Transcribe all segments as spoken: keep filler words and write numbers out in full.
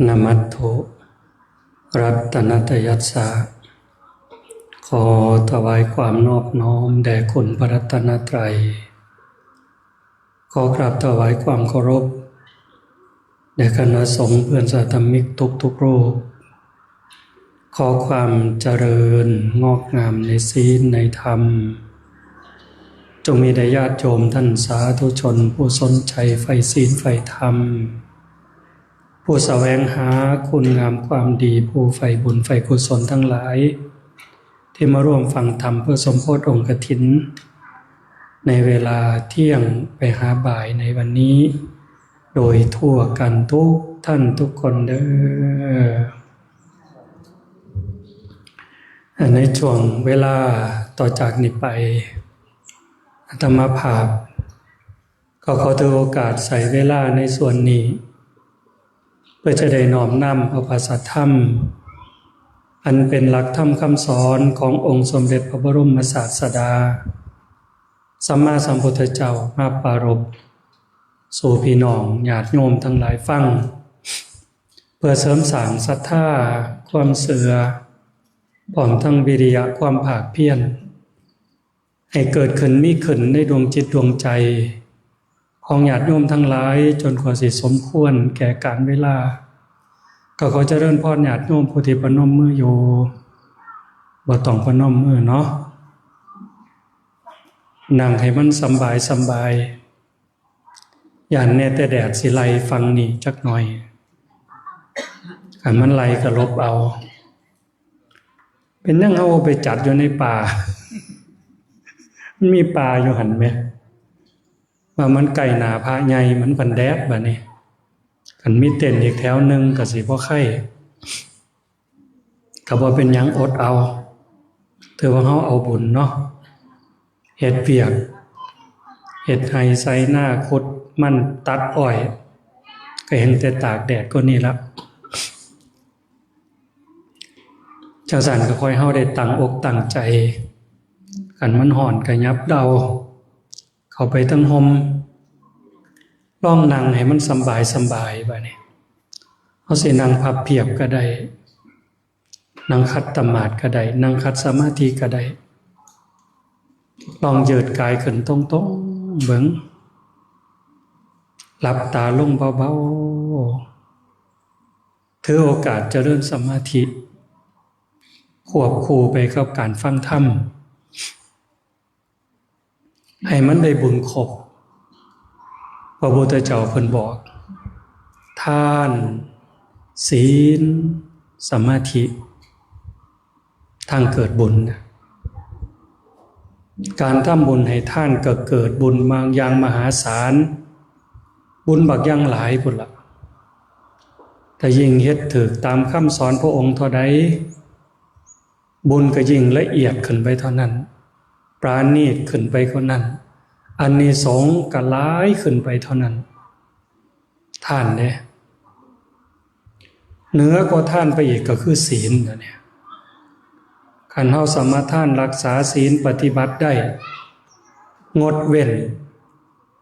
นมัตถุรัตนตยัสสะ ขอถวายความนอบน้อมแด่คุณพระรัตนตรัย ขอกราบถวายความเคารพแด่คณะสงฆ์เพื่อนสาธมิกทุกๆรูป ขอความเจริญงอกงามในศีลในธรรม จงมีแด่ญาติโยมท่านสาธุชนผู้สนใจใฝ่ศีลใฝ่ธรรม ผู้แสวงหาคุณงามความดี ผู้ใฝ่บุญใฝ่กุศลทั้งหลาย ที่มาร่วมฟังธรรมเพื่อสมโภชองค์กฐิน ในเวลาเที่ยงไปหาบ่ายในวันนี้ โดยทั่วกันทุกท่านทุกคนเด้อ ในช่วงเวลาต่อจากนี้ไป อาตมาภาพ ก็ขอถือโอกาสใส่เวลาในส่วนนี้ เพื่อจะได้น้อมนำเอาพระสัทธรรม อันเป็นหลักธรรมคำสอนขององค์สมเด็จพระบรมศาสดา สัมมาสัมพุทธเจ้ามาปรารภสู่พี่น้องญาติโยมทั้งหลายฟัง เพื่อเสริมสร้างศรัทธาความเชื่อ พร้อมทั้งวิริยะความภาคเพียร ให้เกิดขึ้นมีขึ้นในดวงจิตดวงใจ ของญาติโยมทั้งหลาย จนกว่าสิสมควรแก่กาลเวลา ก็ขอเจริญพรญาติโยมผู้ที่ประนมมืออยู่ บ่ต้องประนมมือเนาะ นั่งให้มันสำบายสำบาย ย่านแน่แต่แดดสิไล่ฟังนี่จักหน่อย คันมันไล่ก็หลบเอา เป็นหยังเฮาไปจัดอยู่ในป่า มันมีป่าอยู่หั่นแหม ว่ามันใกล้หน้าพระใหญ่ มันพันแดดบัดนี้ คันมีเต็นท์อีกแถวหนึ่งก็สิบ่ไข้ ก็บ่เป็นหยัง อดเอา ถือว่าเฮาเอาบุญเนาะ เฮ็ดเวียก เฮ็ดไร่ไถนา ขุดมันตัดอ้อย ก็แฮ่งแต่ตากแดดกว่านี้ละ จั่งซั้นก็ค่อยเฮาได้ตั้งอกตั้งใจ คันมันฮ้อนก็หยับเดา เข้าไปเทิงฮ่ม ลองนั่งให้มันสำบายสำบายบัดนี้ เฮาสินั่งพับเพียบก็ได้ นั่งขัดสมาธิก็ได้ นั่งขัดสมาธิก็ได้ ลองยืดกายขึ้นตรงๆเบิ่ง หลับตาลงเบาๆ ถือโอกาสเจริญสมาธิ ควบคู่ไปกับการฟังธรรม ให้มันได้บุญครบ พระพุทธเจ้าเพิ่นบอก ทาน ศีล สมาธิ ทางเกิดบุญนะ การทำบุญให้ทานก็เกิดบุญมาอย่างมหาศาล บุญบักอย่างหลายพุ้นละ ถ้ายิ่งเฮ็ดถูกตามคำสอนพระองค์เท่าใด บุญก็ยิ่งละเอียดขึ้นไปเท่านั้น ปราณีตขึ้นไปเท่านั้น อานิสงส์ก็หลายขึ้นไปเท่านั้น ทานเด้ เหนือกว่าทานไปอีกก็คือศีลนะเนี่ย คันเฮาสมาทานรักษาศีลปฏิบัติได้ งดเว้น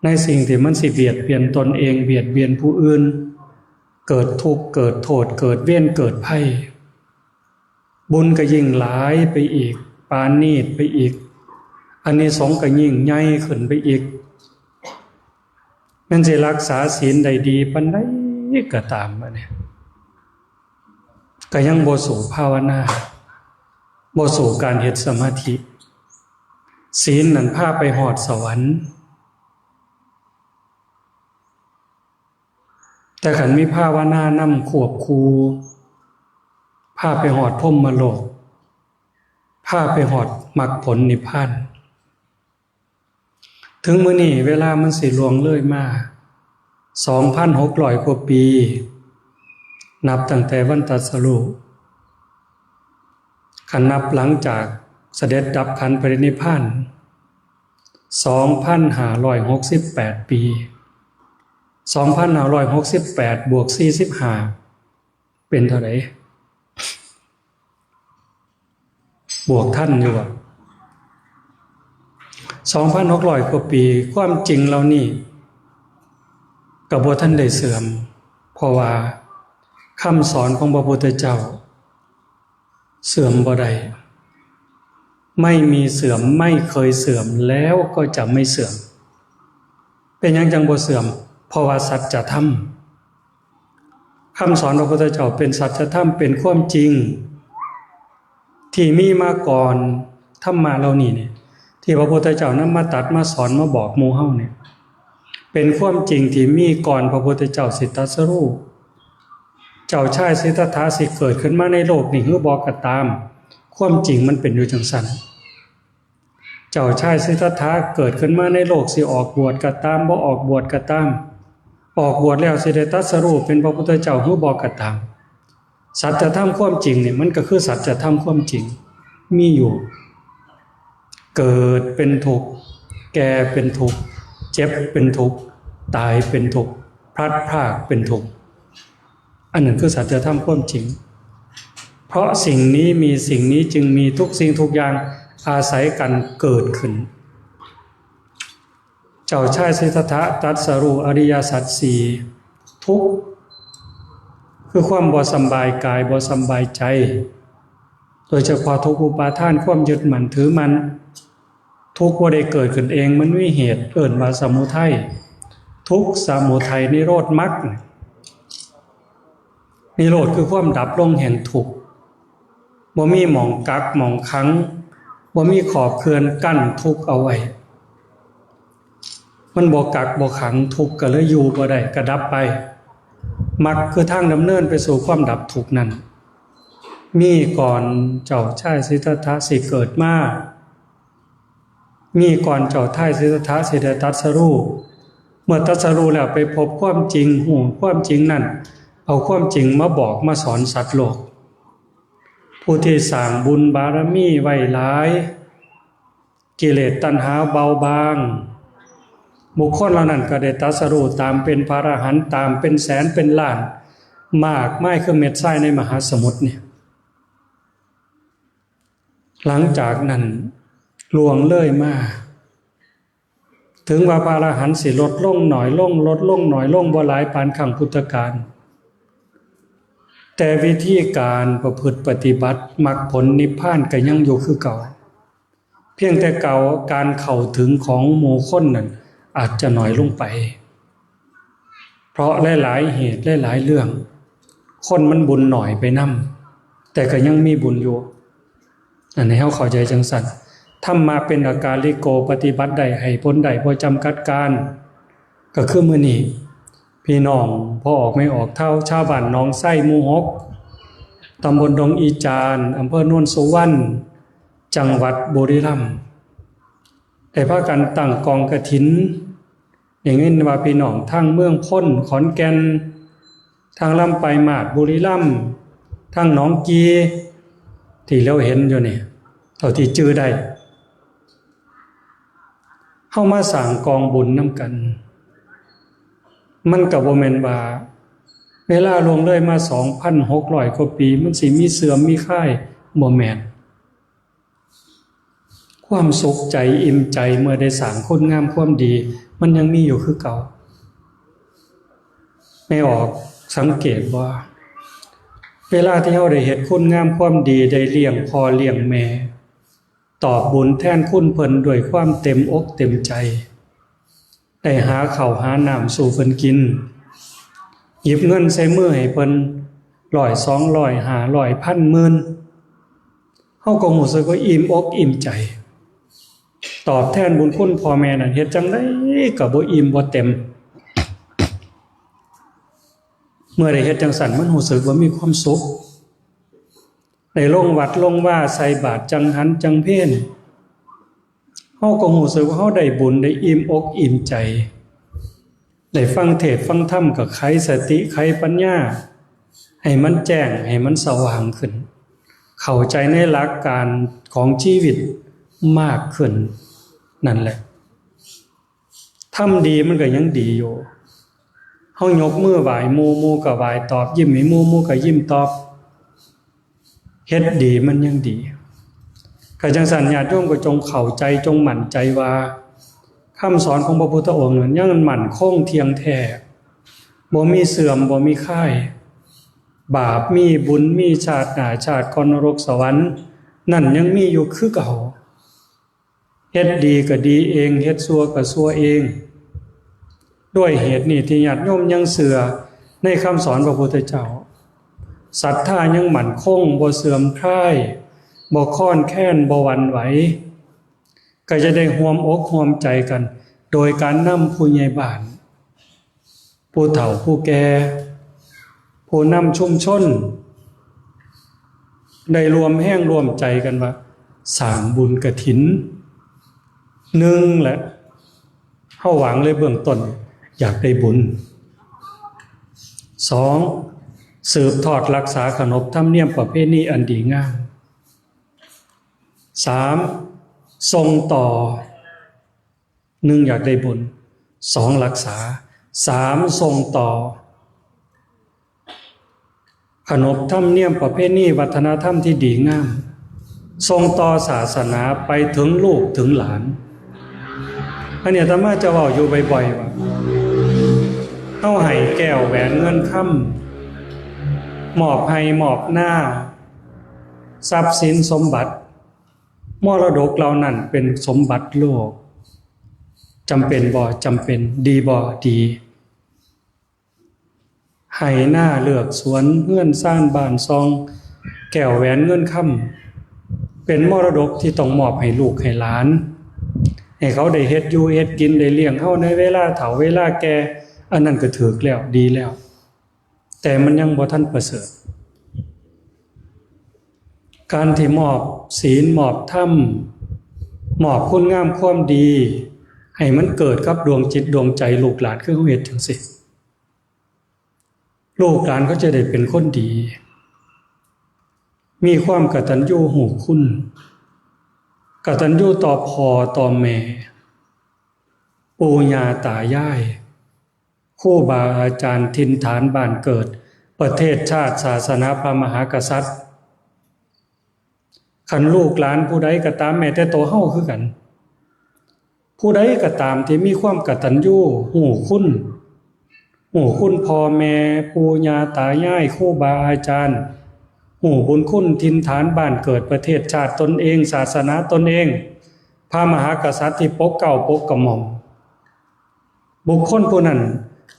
ในสิ่งที่มันสิเบียดเบียนตนเอง เบียดเบียนผู้อื่น เกิดทุกข์ เกิดโทษ เกิดเวร เกิดภัย บุญก็ยิ่งหลายไปอีก ปราณีตไปอีก อานิสงส์ก็ยิ่งใหญ่ขึ้นไปอีก แม่นสิรักษาศีลได้ดีปานใดก็ตามบัดนี้ ก็ยังบ่สู้ภาวนา บ่สู้การเฮ็ดสมาธิ ศีลนั่นพาไปฮอดสวรรค์ แต่คันมีภาวนานำควบคู่ พาไปฮอดพรหมโลก พาไปฮอดมรรคผลนิพพาน ถึงมื้อนี้เวลามันสิล่วงเลยมา สองพันหกร้อยกว่าปี นับตั้งแต่วันตรัสรู้ คันนับหลังจากเสด็จดับขันธ์ปรินิพพาน สองพันห้าร้อยหกสิบแปดปี สองพันห้าร้อยหกสิบแปดบวกสี่สิบห้า เป็นเท่าใด บวกทันอยู่บ่ สองพันหกร้อยกว่าปี ความจริงเหล่านี้ก็บ่ทันได้เสื่อม เพราะว่า คำสอนของพระพุทธเจ้า เสื่อมบ่ได้ ไม่มีเสื่อม ไม่เคยเสื่อม แล้วก็จะไม่เสื่อม เป็นหยังจังบ่เสื่อม เพราะว่าสัจธรรม คำสอนพระพุทธเจ้าเป็นสัจธรรม เป็นความจริง ที่มีมาก่อน ธรรมะเหล่านี้เนี่ย ที่พระพุทธเจ้านำมาตรัสมาสอนมาบอกหมู่เฮาเนี่ย เป็นความจริงที่มีก่อนพระพุทธเจ้าสิตรัสรู้ เจ้าชายสิทธัตถะสิเกิดขึ้นมาในโลกนี้หรือบ่ก็ตาม ความจริงมันเป็นอยู่จังซั่น เจ้าชายสิทธัตถะเกิดขึ้นมาในโลกสิออกบวชก็ตาม บ่ออกบวชก็ตาม ออกบวชแล้วสิได้ตรัสรู้เป็นพระพุทธเจ้าหรือบ่ก็ตาม สัจธรรมความจริงเนี่ยมันก็คือสัจธรรมความจริง มีอยู่ เกิดเป็นทุกข์ แก่เป็นทุกข์ เจ็บเป็นทุกข์ ตายเป็นทุกข์ พลัดพรากเป็นทุกข์ อันนั้นคือสัจธรรมความจริง เพราะสิ่งนี้มีสิ่งนี้จึงมีทุกสิ่งทุกอย่างอาศัยกันเกิดขึ้น เจ้าชายสิทธัตถะตรัสรู้อริยสัจสี่ ทุกข์ คือความบ่สำบายกายบ่สำบายใจ โดยเฉพาะทุกข์อุปาทานความยึดมั่นถือมั่น ทุกข์บ่ได้เกิดขึ้นเอง มันมีเหตุเอิ้นว่าสมุทัย ทุกข์สมุทัยนิโรธมรรค นิโรธคือความดับลงแห่งทุกข์ บ่มีหม่องกักหม่องขัง บ่มีขอบเขื่อนกั้นทุกข์เอาไว้ มันบ่กักบ่ขัง ทุกข์ก็เลยอยู่บ่ได้ ก็ดับไป มรรคคือทางดำเนินไปสู่ความดับทุกข์นั้น มีก่อนเจ้าชายสิทธัตถะสิเกิดมา มีก่อนเจ้าชายสิทธัตถะสิได้ตรัสรู้ เมื่อตรัสรู้แล้วไปพบความจริง ฮู้ความจริงนั้น เอาความจริงมาบอกมาสอนสัตว์โลก ผู้ที่สร้างบุญบารมีไว้หลาย กิเลสตัณหาเบาบาง บุคคลเหล่านั้นก็ได้ตรัสรู้ตามเป็นพระอรหันต์ ตามเป็นแสนเป็นล้าน มากมายคือเม็ดทรายในมหาสมุทรเนี่ย หลังจากนั้นล่วงเลยมา ถึงว่าพระอรหันต์สิลดลงหน่อยลง ลดลงหน่อยลง บ่หลายปานครั้งพุทธกาล แต่วิธีการประพฤติปฏิบัติมรรคผลนิพพานก็ยังอยู่คือเก่า เพียงแต่เก่าการเข้าถึงของหมู่คนนั้นอาจจะน้อยลงไป เพราะหลายๆเหตุหลายๆเรื่อง คนมันบุญหน่อยไปนำ แต่ก็ยังมีบุญอยู่ อันนี้เฮาเข้าใจจังซั่น ธรรมะเป็นอากาลิโก ปฏิบัติได้ให้ผลได้บ่จำกัดกาล ก็คือมื้อนี้ พี่น้องพ่อออกแม่ออกเฒ่า ชาวบ้านหนองไซหมู่หก ตำบลดงอีจาน อำเภอโนนสุวรรณ จังหวัดบุรีรัมย์ ได้พากันตั้งกองกฐิน ได้ยินว่าพี่น้องทางเมืองพล ขอนแก่น ทางลำปลายมาส บุรีรัมย์ ทางหนองกี่ ที่เราเห็นอยู่นี่ เท่าที่จื่อได้ เฮามาสร้างกองบุญนำกัน มันก็บ่แม่นว่า เวลาล่วงเลยมา สองพันหกร้อยกว่าปี มันสิมีเสื่อมมีคลาย บ่แม่น ความสุขใจอิ่มใจเมื่อได้สร้างคุณงามความดี มันยังมีอยู่คือเก่า แม่ออกสังเกตบ่ เวลาที่เฮาได้เฮ็ดคุณงามความดี ได้เลี้ยงพ่อเลี้ยงแม่ ตอบบุญแทนคุณเพิ่นด้วยความเต็มอกเต็มใจ ได้หาข้าวหาน้ำสู่เพิ่นกิน หยิบเงินใส่มือให้เพิ่น ร้อย สองร้อย ห้าร้อย พัน หมื่น เฮาก็รู้สึกว่าอิ่มอกอิ่มใจ ตอบแทนบุญคุณพ่อแม่นั้น เฮ็ดจั่งใดก็บ่อิ่มบ่เต็ม เมื่อได้เฮ็ดจั่งซั่น มันรู้สึกว่ามีความสุข ได้ลงวัดลงวา ใส่บาตรจังหันจังเพล เฮาก็รู้สึกว่าเฮาได้บุญ ได้อิ่มอกอิ่มใจ ได้ฟังเทศน์ฟังธรรมก็ไขสติไขปัญญา ให้มันแจ้ง ให้มันสว่างขึ้น เข้าใจในหลักการของชีวิตมากขึ้น นั่นแหละ ทำดีมันก็ยังดีอยู่ เฮายกมือไหว้หมู่ หมู่ก็ไหว้ตอบ ยิ้มให้หมู่ หมู่ก็ยิ้มตอบ เฮ็ดดีมันยังดี ก็จั่งซั่น ญาติโยมก็จงเข้าใจ จงมั่นใจว่า คำสอนของพระพุทธองค์นั้นยังมั่นคงเที่ยงแท้ บ่มีเสื่อม บ่มีคลาย บาปมีบุญมี ชาติหน้าชาติก่อนนรกสวรรค์ นั่นยังมีอยู่คือเก่า เฮ็ดดีก็ดีเอง เฮ็ดชั่วก็ชั่วเอง ด้วยเหตุนี้ที่ญาติโยมยังเชื่อในคำสอนพระพุทธเจ้า ศรัทธายังมั่นคง บ่เสื่อมคลาย บ่คลอนแคลน บ่หวั่นไหว ก็จะได้ร่วมอกร่วมใจกัน โดยการนำผู้ใหญ่บ้าน ผู้เฒ่าผู้แก่ ผู้นำชุมชน ได้ร่วมแรงร่วมใจกันว่า สร้างบุญกฐิน หนึ่งแหละ เฮาหวังเลยเบื้องต้น อยากได้บุญ สอง สืบทอดรักษาขนบธรรมเนียมประเพณีอันดีงาม สาม ส่งต่อ หนึ่ง อยากได้บุญ สอง รักษา สาม ส่งต่อ ขนบธรรมเนียมประเพณีวัฒนธรรมที่ดีงาม ส่งต่อศาสนาไปถึงลูกถึงหลาน อันนี้อาตมาจะเว้าอยู่บ่อยๆ ว่า เฮาให้แก้วแหวนเงินคำ มอบไฮ่มอบนา ทรัพย์สินสมบัติ มรดกเหล่านั้นเป็นสมบัติโลก จำเป็นบ่ จำเป็น ดีบ่ ดี ไฮ่นาเฮือนสวน เฮือนซานบ้านช่อง แก้วแหวนเงินคำ เป็นมรดกที่ต้องมอบให้ลูกให้หลาน ให้เขาได้เฮ็ดอยู่เฮ็ดกิน ได้เลี้ยงเฮาในเวลาเฒ่าเวลาแก่ อันนั้นก็ถูกแล้ว ดีแล้ว แต่มันยังบ่ทันประเสริฐ การที่มอบศีล มอบธรรม มอบคุณงามความดี ให้มันเกิดกับดวงจิตดวงใจลูกหลาน คือเฮาเฮ็ดจั่งซี้ ลูกหลานเขาจะได้เป็นคนดี มีความกตัญญูรู้คุณ กตัญญูต่อพ่อต่อแม่ ปู่ย่าตายาย ครูบาอาจารย์ ถิ่นฐานบ้านเกิด ประเทศชาติ ศาสนา พระมหากษัตริย์ คันลูกหลานผู้ใดก็ตาม แม้แต่ตัวเฮาคือกัน ผู้ใดก็ตามที่มีความกตัญญูรู้คุณ รู้คุณพ่อแม่ ปู่ย่าตายาย ครูบาอาจารย์ รู้บุญคุณถิ่นฐานบ้านเกิด ประเทศชาติตนเอง ศาสนาตนเอง พระมหากษัตริย์ที่ปกเกล้าปกกระหม่อม บุคคลผู้นั้น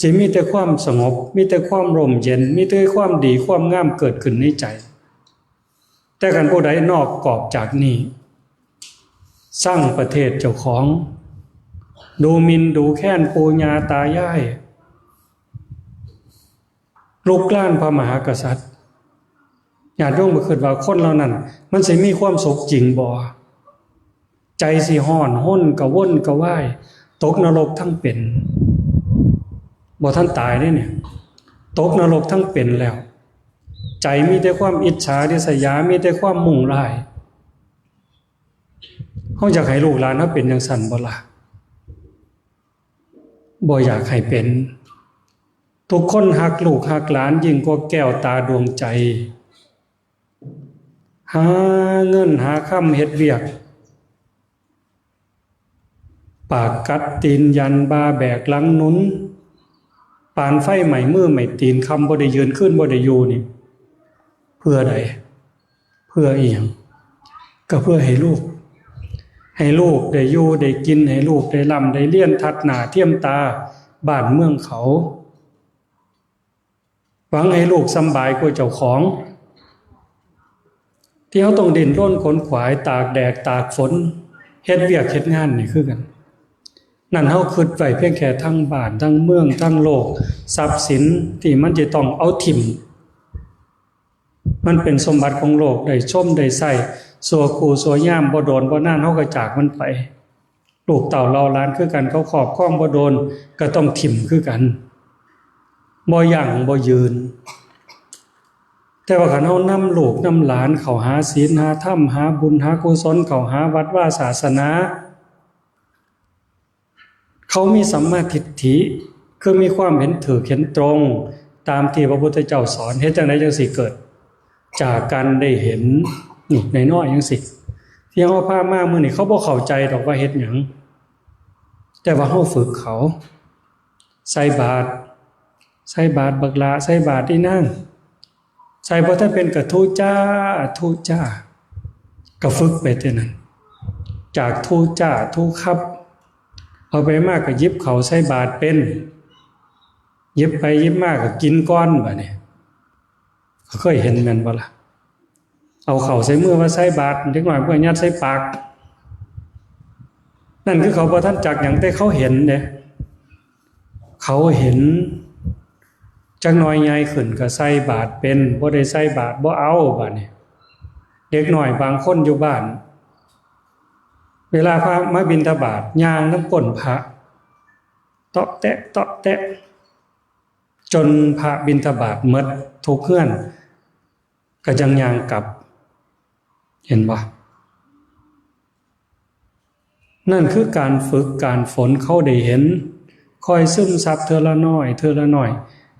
จะมีแต่ความสงบ มีแต่ความร่มเย็น มีแต่ความดีความงามเกิดขึ้นในใจ แต่คันผู้ใดนอกกรอบจากนี้ ซังประเทศเจ้าของ ดูหมิ่นดูแคลนปู่ย่าตายาย ลุกลานพระมหากษัตริย์ ญาติโยมบ่คิดว่าคนเหล่านั้น มันสิมีความสุขจริงบ่ ใจสิฮ้อนฮนกระวนกระวาย ตกนรกทั้งเป็น บ่ทันตายเด้เนี่ย ตกนรกทั้งเป็นแล้ว ใจมีแต่ความอิจฉาริษยา มีแต่ความมุ่งร้าย เฮาอยากให้ลูกหลานเฮาเป็นจั่งซั้นบ่ล่ะ บ่อยากให้เป็น ทุกคนฮักลูกฮักหลานยิ่งกว่าแก้วตาดวงใจ หาเงินหาคำเฮ็ดเวียก ปากกัดตีนยัน บ่าแบกหลังหนุน ปานไฟไหม้มือไหม้ตีน ค่ำบ่ได้ยืน คืนบ่ได้อยู่นี่ เพื่อใด เพื่ออีหยัง ก็เพื่อให้ลูก ให้ลูกได้อยู่ได้กิน ให้ลูกได้ร่ำได้เรียน ทัดหน้าเทียมตาบ้านเมืองเขา หวังให้ลูกสำบายกว่าเจ้าของ ที่เฮาต้องดิ้นรนขนขวาย ตากแดดตากฝน เฮ็ดเวียกเฮ็ดงานนี่คือกัน นั่นเฮาคิดไว้เพียงแค่ทั้งบ้านทั้งเมืองทั้งโลก ทรัพย์สินที่มันจะต้องเอาถิ่ม มันเป็นสมบัติของโลก ได้ชมได้ใช้ ชั่วครู่ชั่วยาม บ่โดนบ่นานเฮาก็จากมันไป ลูกเต้าเหล่าหลานคือกัน เขาครอบครองบ่โดน ก็ต้องถิ่มคือกัน บ่ยั้งบ่ยืน แต่ว่าคันเฮานำลูกนำหลานเข้าหาศีลหาธรรม หาบุญหากุศล เข้าหาวัดวาศาสนา เขามีสัมมาทิฏฐิ คือมีความเห็นถูกเห็นตรง ตามที่พระพุทธเจ้าสอน เฮ็ดจั่งใดจั่งสิเกิด จากการได้เห็น นี่น้อยๆจั่งสิ ที่เฮาพามามื้อนี้ เขาบ่เข้าใจดอกว่าเฮ็ดหยัง แต่ว่าเฮาฝึกเขา ใส่บาตร ใส่บาตรบักหล้า ใส่บาตรอีนาง ใส่บ่ทันเป็นกะทูจ้า ทูจ้า ก็ฝึกไปเท่านั้น จากทูจ้า ทูครับ เอาไปมากก็หยิบเข้าใส่บาตรเป็น หยิบไปหยิบมาก็กินก่อนบัดนี้ เคยเห็นแม่นบ่ล่ะ เอาเข้าใส่มือว่าใส่บาตร เด็กน้อยเพิ่นยัดใส่ปาก นั่นคือเขาบ่ทันจักหยัง แต่เขาเห็นเด้ เขาเห็น จักหน่อยใหญ่ขึ้นก็ใส่บาตรเป็น บ่ได้ใส่บาตรบ่เอาบัดนี้ เด็กน้อยบางคนอยู่บ้าน เวลาพระมาบิณฑบาต ย่างนำก้นพระ เตาะแตะ เตาะแตะ จนพระบิณฑบาตหมดทุกเฮือน ก็จั่งย่างกลับ เห็นบ่ นั่นคือการฝึกการฝน เขาได้เห็น ค่อยซึมซับเทื่อละน้อย เทื่อละน้อย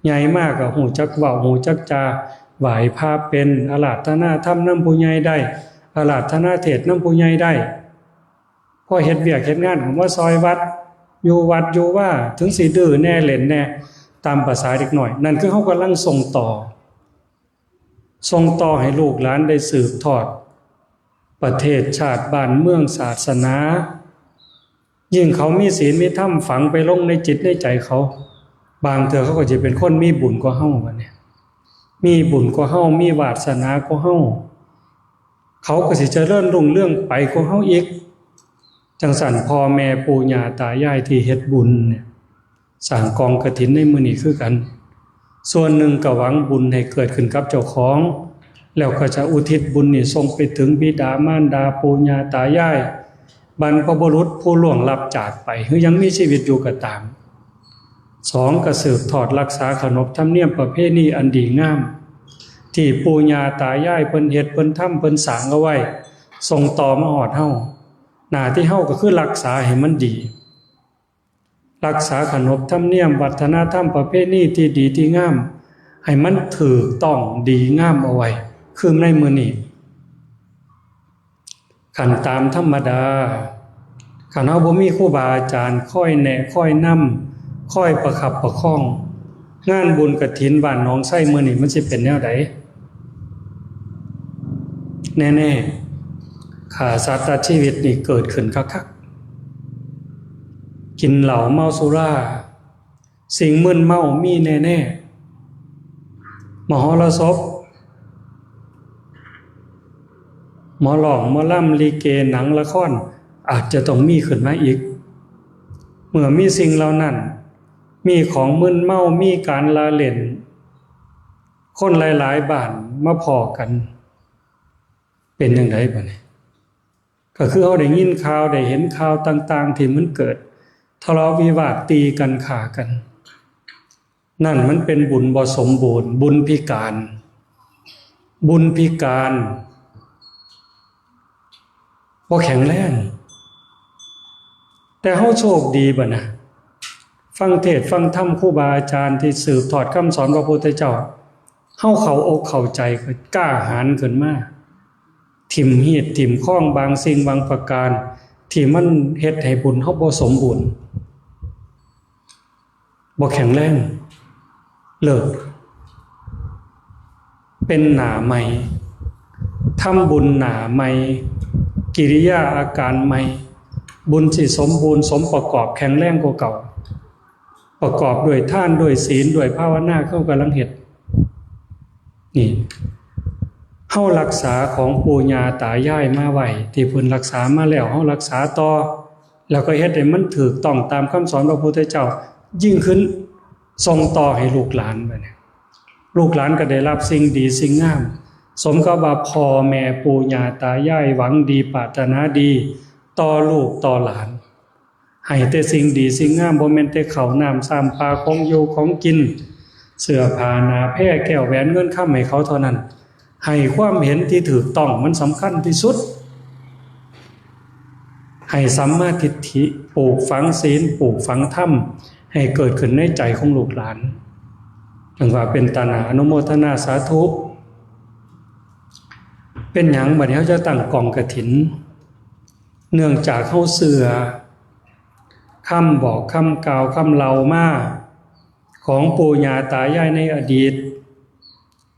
ใหญ่มากก็ฮู้จักเว้า ฮู้จักจา ไหว้พระเป็น อาราธนาธรรมนำผู้ใหญ่ได้ อาราธนาเทศน์นำผู้ใหญ่ได้ พอเฮ็ดเวียกเฮ็ดงานก็มาซอยวัด อยู่วัดอยู่วา ถึงสิดื้อแหน่เล่นแหน่ ตามประสาเด็กน้อย นั่นคือเฮากำลังส่งต่อ ส่งต่อให้ลูกหลานได้สืบทอด ประเทศชาติบ้านเมืองศาสนา ยิ่งเขามีศีลมีธรรมฝังไปลงในจิตในใจเขา บางเทื่อเขาก็จะเป็นคนมีบุญกว่าเฮาบัดนี้ มีบุญกว่าเฮา มีวาสนากว่าเฮา เขาก็สิเจริญรุ่งเรืองไปกว่าเฮาอีก จั่งซั้น พ่อแม่ปู่ย่าตายายที่เฮ็ดบุญเนี่ย สร้างกองกฐินในมื้อนี้คือกัน ส่วนหนึ่งก็หวังบุญให้เกิดขึ้นกับเจ้าของ แล้วก็จะอุทิศบุญนี้ส่งไปถึงบิดามารดาปู่ย่าตายาย บรรพบุรุษผู้ล่วงลับจากไป หรือยังมีชีวิตอยู่ก็ตาม สองก็สืบทอดรักษาขนบธรรมเนียมประเพณีอันดีงาม ที่ปู่ย่าตายายเพิ่นเฮ็ดเพิ่นทำเพิ่นสร้างเอาไว้ ส่งต่อมาฮอดเฮา หน้าที่เฮาก็คือรักษาให้มันดี รักษาขนบธรรมเนียมวัฒนธรรมประเพณีที่ดีที่งาม ให้มันถูกต้องดีงามเอาไว้ คือในมื้อนี้ คันตามธรรมดา คันเฮาบ่มีครูบาอาจารย์คอยแนะคอยนำ คอยประคับประคอง งานบุญกฐินบ้านหนองไซมื้อนี้มันสิเป็นแนวใด แน่ๆ ฆ่าสัตว์ตัดชีวิตนี่เกิดขึ้นคักๆ กินเหล้าเมาสุรา สิ่งมึนเมามีแน่ๆ มหรสพ หมอร้องหมอลำ ลิเก หนังละคร อาจจะต้องมีขึ้นมาอีก เมื่อมีสิ่งเหล่านั้น มีของมึนเมา มีการละเล่น คนหลายๆบ้านมาพ้อกัน เป็นจั่งใดบัดนี้ ก็คือเฮาได้ยินข่าว ได้เห็นข่าวต่างๆที่มันเกิด ทะเลาะวิวาท ตีกันฆ่ากัน นั่นมันเป็นบุญบ่สมบูรณ์ บุญพิการ บุญพิการ บ่แข็งแรง แต่เฮาโชคดีบัดนะ ฟังเทศน์ฟังธรรมครูบาอาจารย์ที่สืบทอดคำสอนพระพุทธเจ้า เฮาเข้าอกเข้าใจ ก็กล้าหาญขึ้นมา ถิ่มฮีดถิ่มคองบางสิ่งบางประการ ที่มันเฮ็ดให้บุญเฮาบ่สมบูรณ์ บ่แข็งแรง เลิก เป็นหน้าใหม่ ทำบุญหน้าใหม่ กิริยาอาการใหม่ บุญสิสมบูรณ์สมประกอบ แข็งแรงกว่าเก่า ประกอบด้วยทาน ด้วยศีล ด้วยภาวนา เฮากำลังเฮ็ด นี่ เฮารักษาของปู่ย่าตายายมาไว้ ที่เพิ่นรักษามาแล้ว เฮารักษาต่อ แล้วก็เฮ็ดให้มันถูกต้องตามคำสอนพระพุทธเจ้ายิ่งขึ้น ส่งต่อให้ลูกหลานบัดนี้ ลูกหลานก็ได้รับสิ่งดีสิ่งงาม สมกับว่าพ่อแม่ปู่ย่าตายายหวังดีปรารถนาดี ต่อลูกต่อหลาน ให้แต่สิ่งดีสิ่งงาม บ่แม่นแต่ข้าวน้ำซ้ำปลา ของอยู่ของกิน เสื้อผ้าหน้าแพรแก้วแหวนเงินคำให้เขาเท่านั้น ให้ความเห็นที่ถูกต้องมันสำคัญที่สุด ให้สัมมาทิฏฐิ ปลูกฝังศีล ปลูกฝังธรรม ให้เกิดขึ้นในใจของลูกหลาน จั่งว่าเป็นตาหน้าอนุโมทนาสาธุ เป็นหยังบัดนี้เฮาจะตั้งกองกฐิน เนื่องจากเฮาเชื่อคำบอกคำกล่าวคำเล่ามา ของปู่ย่าตายายในอดีต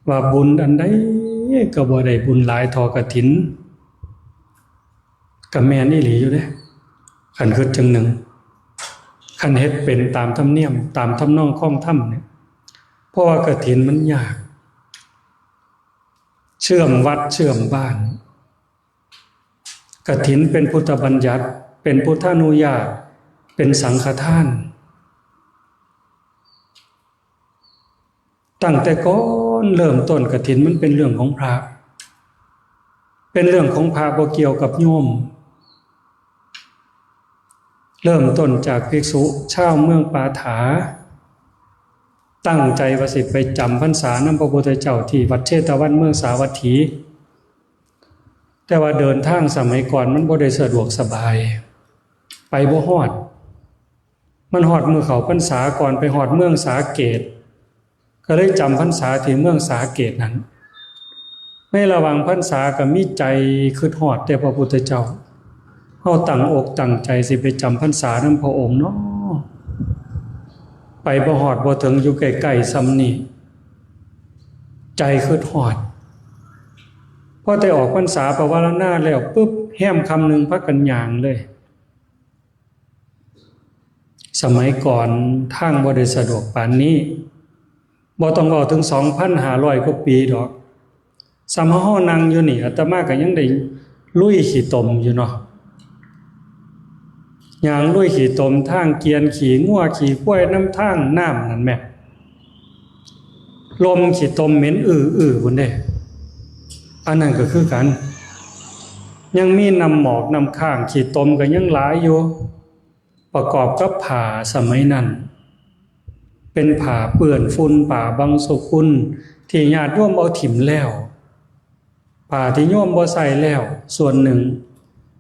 ว่าบุญอันใดก็บ่ได้บุญหลายเท่ากฐิน ก็แม่นอีหลีอยู่เด้ คันคิดจั่งหนึ่ง คันเฮ็ดเป็นตามธรรมเนียม ตามทำนองคลองธรรมเนี่ย เพราะว่ากฐินมันยาก เชื่อมวัดเชื่อมบ้าน กฐินเป็นพุทธบัญญัติ เป็นพุทธานุญาต เป็นสังฆทาน ตั้งแต่ก่อนเริ่มต้นกฐินมันเป็นเรื่องของพระ เป็นเรื่องของพระ บ่เกี่ยวกับโยม เริ่มต้นจากภิกษุชาวเมืองปาถา ตั้งใจว่าสิไปจำพรรษานำพระพุทธเจ้าที่วัดเชตวันเมืองสาวัตถี แต่ว่าเดินทางสมัยก่อนมันบ่ได้สะดวกสบาย ไปบ่ฮอด มันฮอดมื้อเข้าพรรษาก่อน ไปฮอดเมืองสาเกต ก็เลยจำพรรษาที่เมืองสาเกตนั้น ในระหว่างพรรษาก็มีใจคิดฮอดแต่พระพุทธเจ้า เฮาตั้งอกตั้งใจสิไปจำพรรษานำพระองค์เนาะ ไปบ่ฮอดบ่ถึง อยู่ใกล้ๆส่ำนี้ ใจคิดฮอด พอแต่ออกพรรษาปวารณาแล้วปุ๊บ แฮมค่ำหนึ่งพากันย่างเลย สมัยก่อนทางบ่ได้สะดวกปานนี้ บ่ต้องเว้าถึงสองพันห้าร้อยกว่าปีดอก ส่ำเฮานั่งอยู่นี่ อาตมาก็ยังได้ลุยขี้ตมอยู่เนาะ ย่างลุยขี้ตมทางเกวียน ขี้งัวขี้ควายนำทางน้ำนั่นแหม ลมขี้ตมเหม็นอื้อๆพุ้นเด้ อันนั้นก็คือกัน ยังมีน้ำหมอกน้ำค้าง ขี้ตมก็ยังหลายอยู่ ประกอบกับผ้าสมัยนั้น เป็นผ้าเปื้อนฝุ่น ผ้าบังสุกุล ที่ญาติโยมเอาถิ่มแล้ว ผ้าที่โยมบ่ใส่แล้ว ส่วนหนึ่ง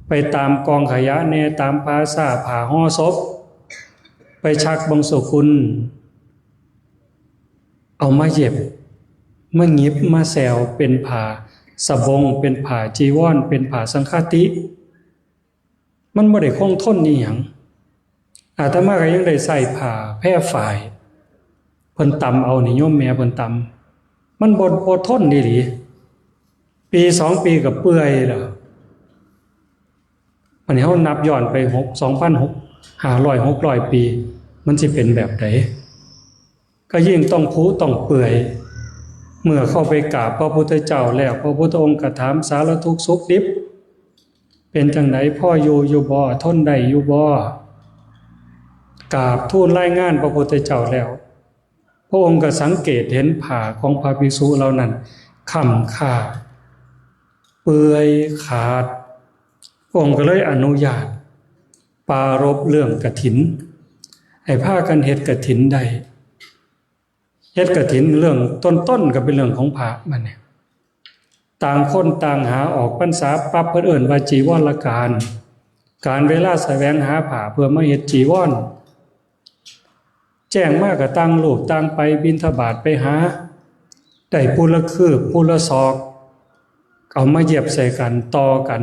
ไปตามกองขยะแหน่ ตามป่าช้า ผ้าห่อศพ ไปชักบังสุกุล เอามาเย็บ มาหยิบมาแซว เป็นผ้าสบง เป็นผ้าจีวร เป็นผ้าสังฆาติ มันบ่ได้คงทนอีหยัง อาตมาก็ยังได้ใส่ผ้าแพรฝ้าย เพิ่นตำเอานี่ โยมแม่เพิ่นตำ มันบ่ บ่ทนอีหลี ปีสองปีก็เปื่อยแล้ว อันนี้เฮานับย้อนไปหก สองพันหก ห้าร้อย หกร้อยปี มันสิเป็นแบบใด ก็ยิ่งต้องผุต้องเปื่อย เมื่อเข้าไปกราบพระพุทธเจ้าแล้ว พระพุทธองค์ก็ถามสารทุกข์สุขดิบ เป็นจั่งใด พออยู่อยู่บ่ ทนได้อยู่บ่ กราบทูลรายงานพระพุทธเจ้าแล้ว พระองค์ก็สังเกตเห็นผ้าของพระภิกษุเหล่านั้นค่ำค่า เปื่อยขาด พระองค์ก็เลยอนุญาต ปรารภเรื่องกฐิน ให้พากันเฮ็ดกฐินได้ เฮ็ดกฐินเรื่องต้นๆก็เป็นเรื่องของพระ บัดนี้ ต่างคนต่างหา ออกพรรษาปั๊บเพิ่นเอิ้นว่าจีวรกาล การเวลาแสวงหาผ้าเพื่อมาเฮ็ดจีวร แจ้งมาก็ต่างรูปต่างไปบิณฑบาตไปหา ได้ผู้ละคืบผู้ละศอก เอามาเย็บใส่กันต่อกัน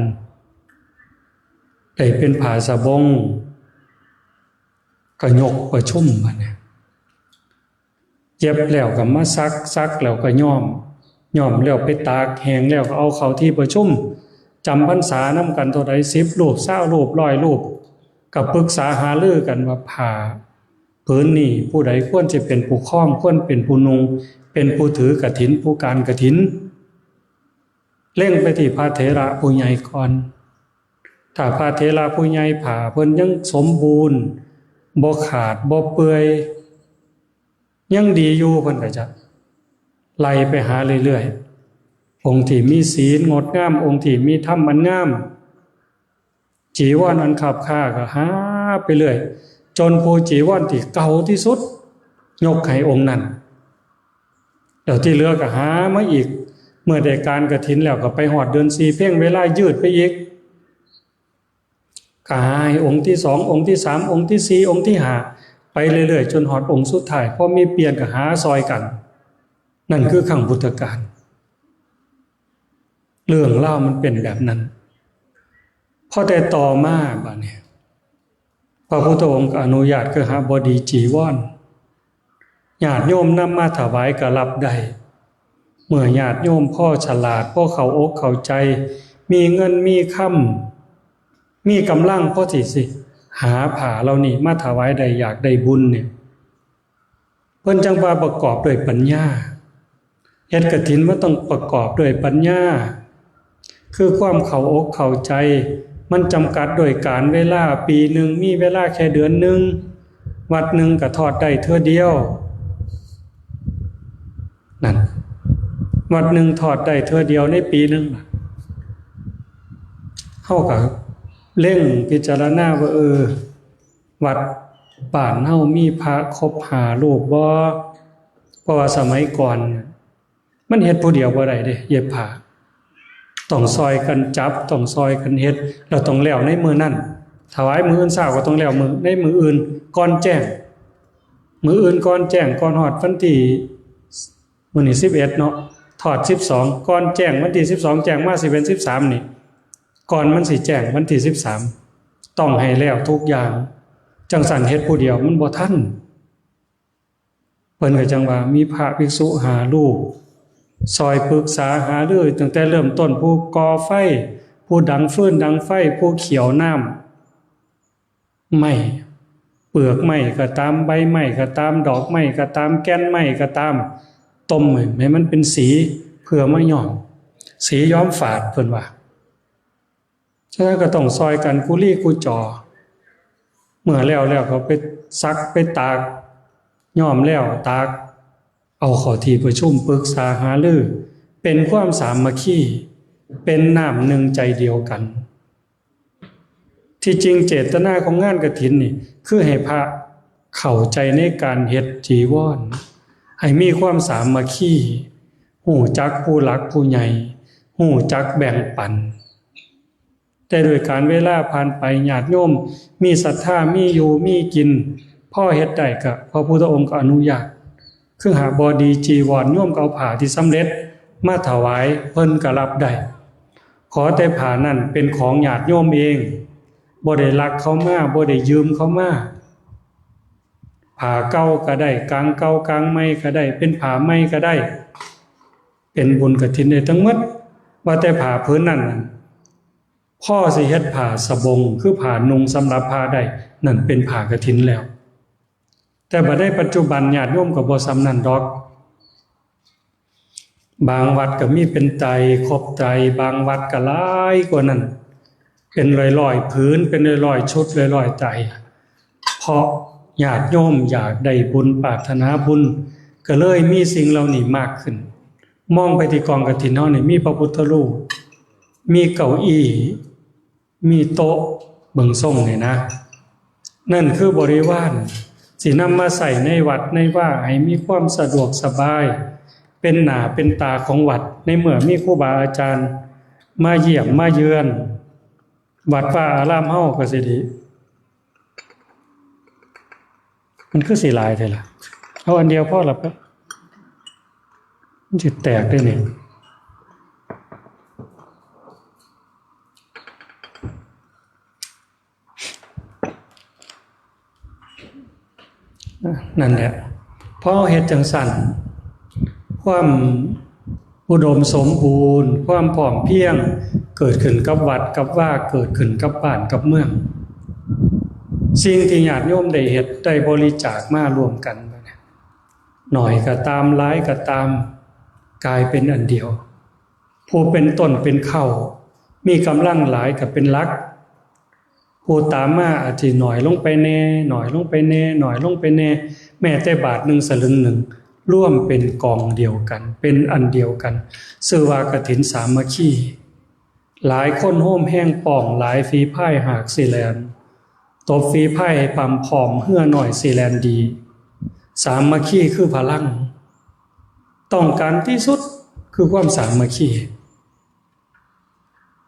ได้เป็นผ้าสบง ก็ยกประชุมบัดนี้ เย็บแล้วก็มาซัก ซักแล้วก็ย้อม ย้อมแล้วไปตาก แห้งแล้วก็เอาเข้าที่ประชุม จำพรรษานำกันเท่าใด สิบรูป ซาวรูป ร้อยรูป ก็ปรึกษาหารือกันว่าผ้าผืนนี้ผู้ใดควรจะเป็นผู้ครอง ควรเป็นผู้นุ่ง เป็นผู้ถือกฐิน ผู้การกฐิน เล็งไปที่พระเถระผู้ใหญ่ก่อน ถ้าพระเถระผู้ใหญ่ผ้าเพิ่นยังสมบูรณ์ บ่ขาดบ่เปื่อย ยังดีอยู่ เพิ่นก็จะไล่ไปหาเรื่อยๆ องค์ที่มีศีลงดงาม องค์ที่มีธรรมอันงาม จีวรอันคับค่าก็หาไปเรื่อย จนผู้จีวรที่เก่าที่สุด ยกให้องค์นั้น แล้วที่เหลือก็หามาอีก เมื่อได้การกฐินแล้วก็ไปฮอดเดือนสี่ เพ็งเวลายืดไปอีก ก็หาให้องค์ที่สอง องค์ที่สาม องค์ที่สี่ องค์ที่ห้า ไปเรื่อยๆ จนฮอดองค์สุดท้าย พอมีเปลี่ยนก็หาซอยกัน นั่นคือครั้งพุทธกาล เรื่องราวมันเป็นแบบนั้น พอแต่ต่อมาบัดนี้ พระพุทธองค์ก็อนุญาตคฤหบดีจีวร ญาติโยมนำมาถวายก็รับได้ เมื่อญาติโยมพอฉลาด พอเข้าอกเข้าใจ มีเงินมีคำ มีกำลังพอสิสิหาผ้าเหล่านี้มาถวายได้ อยากได้บุญเนี่ย เพิ่นจั่งว่าประกอบด้วยปัญญา เฮ็ดกฐินมันต้องประกอบด้วยปัญญา คือความเข้าอกเข้าใจ มันจำกัดด้วยกาลเวลา ปีหนึ่งมีเวลาแค่เดือนหนึ่ง วัดหนึ่งก็ทอดได้เทื่อเดียว นั่น วัดหนึ่งทอดได้เทื่อเดียวในปีหนึ่งน่ะ เฮาก็เล็งพิจารณาว่า เออ วัดบ้านเฮามีพระครบห้ารูปบ่ เพราะว่าสมัยก่อนน่ะ มันเฮ็ดผู้เดียวบ่ได้เด้ เย็บผ้า ต้องซอยกันจับ ต้องซอยกันเฮ็ด แล้วต้องแล้วในมื้อนั้น ถวายมื้ออื่นเช้าก็ต้องแล้วมื้อ ในมื้ออื่นก่อนแจ้ง มื้ออื่นก่อนแจ้ง ก่อนฮอดวันที่ มื้อนี้สิบเอ็ดเนาะ ทอดสิบสอง ก่อนแจ้งวันที่สิบสอง แจ้งมาสิเป็นสิบสามนี่ ก่อนมันสิแจ้งวันที่สิบสาม ต้องให้แล้วทุกอย่าง จั่งซั้นเฮ็ดผู้เดียวมันบ่ทัน เพิ่นก็จั่งว่ามีพระภิกษุห้ารูป ซอยปรึกษาหารือตั้งแต่เริ่มต้น ผู้ก่อไฟ ผู้ดังฟืนดังไฟ ผู้เขียวน้ำ ไม้ เปลือกไม้ก็ตาม ใบไม้ก็ตาม ดอกไม้ก็ตาม แก่นไม้ก็ตาม ต้มให้มันเป็นสี เพื่อมาย้อม สีย้อมฝาด เพิ่นว่า ฉะนั้นก็ต้องซอยกันกู้ลี้กู้จ๋อ เมื่อแล้วแล้วก็ไปสักไปตาก ย้อมแล้วตาก เอาเข้าที่ประชุมปรึกษาหารือ เป็นความสามัคคี เป็นน้ำหนึ่งใจเดียวกัน ที่จริงเจตนาของงานกฐินนี่ คือให้พระเข้าใจในการเฮ็ดจีวร ให้มีความสามัคคี ฮู้จักผู้หลักผู้ใหญ่ ฮู้จักแบ่งปัน แต่ด้วยกาลเวลาผ่านไป ญาติโยมมีศรัทธา มีอยู่มีกิน พอเฮ็ดได้ก็พระพุทธองค์ก็อนุญาต คือหากบ่ดีจีวร โยมก็เอาผ้าที่สำเร็จมาถวาย เพิ่นก็รับได้ ขอแต่ผ้านั้นเป็นของญาติโยมเอง บ่ได้ลักเขามา บ่ได้ยืมเขามา ผ้าเก่าก็ได้ กางเก่ากางใหม่ก็ได้ เป็นผ้าใหม่ก็ได้ เป็นบุญกฐินได้ทั้งหมด ว่าแต่ผ้าผืนนั้นน่ะ พอสิเฮ็ดผ้าสบง คือผ้านุ่งสำหรับพระได้ นั่นเป็นผ้ากฐินแล้ว แต่บัดในปัจจุบันญาติโยมก็บ่ส่ำนั้นดอก บางวัดก็มีเป็นไตร ครบไตร บางวัดก็หลายกว่านั้น เป็นร้อยๆผืน เป็นร้อยๆชุด ร้อยๆไตร เพราะญาติโยมอยากได้บุญ ปรารถนาบุญ ก็เลยมีสิ่งเหล่านี้มากขึ้น มองไปที่กองกฐินเฮานี่ มีพระพุทธรูป มีเก้าอี้ มีโต๊ะเบิ่งทรงนี่นะ นั่นคือบริวาร สินำมาใช้ในวัดในวา ให้มีความสะดวกสบาย เป็นหน้าเป็นตาของวัด ในเมื่อมีครูบาอาจารย์มาเยี่ยมมาเยือน วัดวาอารามเฮาก็สิดี มันคือสิหลายแท้ล่ะ เอาอันเดียวพอละปะ มันสิแตกได้นี่ นั่นแหละ พอเฮาเฮ็ดจั่งซั้น ความอุดมสมบูรณ์ ความพร้อมเพรียง เกิดขึ้นกับวัดกับวา เกิดขึ้นกับบ้านกับเมือง สิ่งที่ญาติโยมได้เฮ็ด ได้บริจาคมาร่วมกัน หน่อยก็ตาม หลายก็ตาม กลายเป็นอันเดียว ผู้เป็นต้นเป็นเค้า มีกำลังหลายก็เป็นหลัก ผู้ตามมาอาจสิหน่อยลงไปแน่ หน่อยลงไปแน่ หน่อยลงไปแน่ แม้แต่บาทหนึ่งสลึงหนึ่ง รวมเป็นกองเดียวกัน เป็นอันเดียวกัน ชื่อว่ากฐินสามัคคี หลายคนโฮมแฮงป้อง หลายฝีพายหากสิแล่น ตบฝีพายให้พร้อมพร้อม เฮือน้อยสิแล่นดี สามัคคีคือพลัง ต้องการที่สุดคือความสามัคคี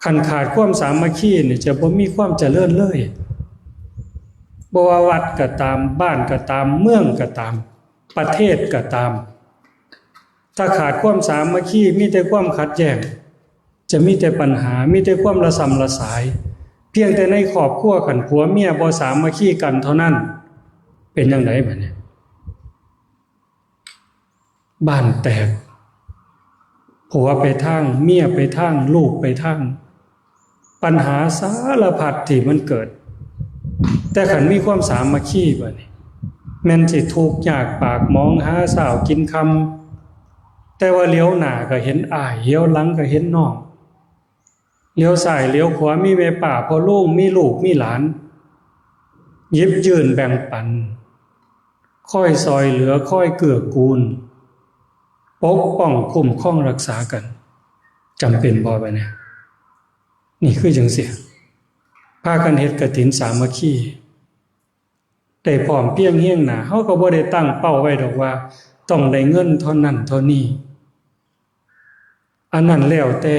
คันขาดความสามัคคีนี่จะบ่มีความเจริญเลย บ่ว่าวัดก็ตาม บ้านก็ตาม เมืองก็ตาม ประเทศก็ตาม ถ้าขาดความสามัคคี มีแต่ความขัดแย้ง จะมีแต่ปัญหา มีแต่ความระส่ำระสาย เพียงแต่ในครอบครัว คันผัวเมียบ่สามัคคีกันเท่านั้น เป็นจั่งใดบัดนี้ บ้านแตก ผัวไปทาง เมียไปทาง ลูกไปทาง ปัญหาสารพัดที่มันเกิด แต่คันมีความสามัคคีบัดนี้ แม่นสิทุกข์ยากปากหมองหาเช้ากินค่ำ แต่ว่าเหลียวหน้าก็เห็นอ้าย เหลียวหลังก็เห็นน้อง เหลียวซ้ายเหลียวขวามีแม่ป้าพ่อลุง มีลูกมีหลาน หยิบยื่นแบ่งปัน คอยซอยเหลือ คอยเกื้อกูล ปกป้องคุ้มครองรักษากัน จำเป็นบ่บัดนี้ นี่คือจั่งซี้ พากันเฮ็ดกฐินสามัคคี ได้พร้อมเพรียงเฮียงหน้า เฮาก็บ่ได้ตั้งเป้าไว้ดอกว่า ต้องได้เงินเท่านั้นเท่านี้ อันนั้นแล้วแต่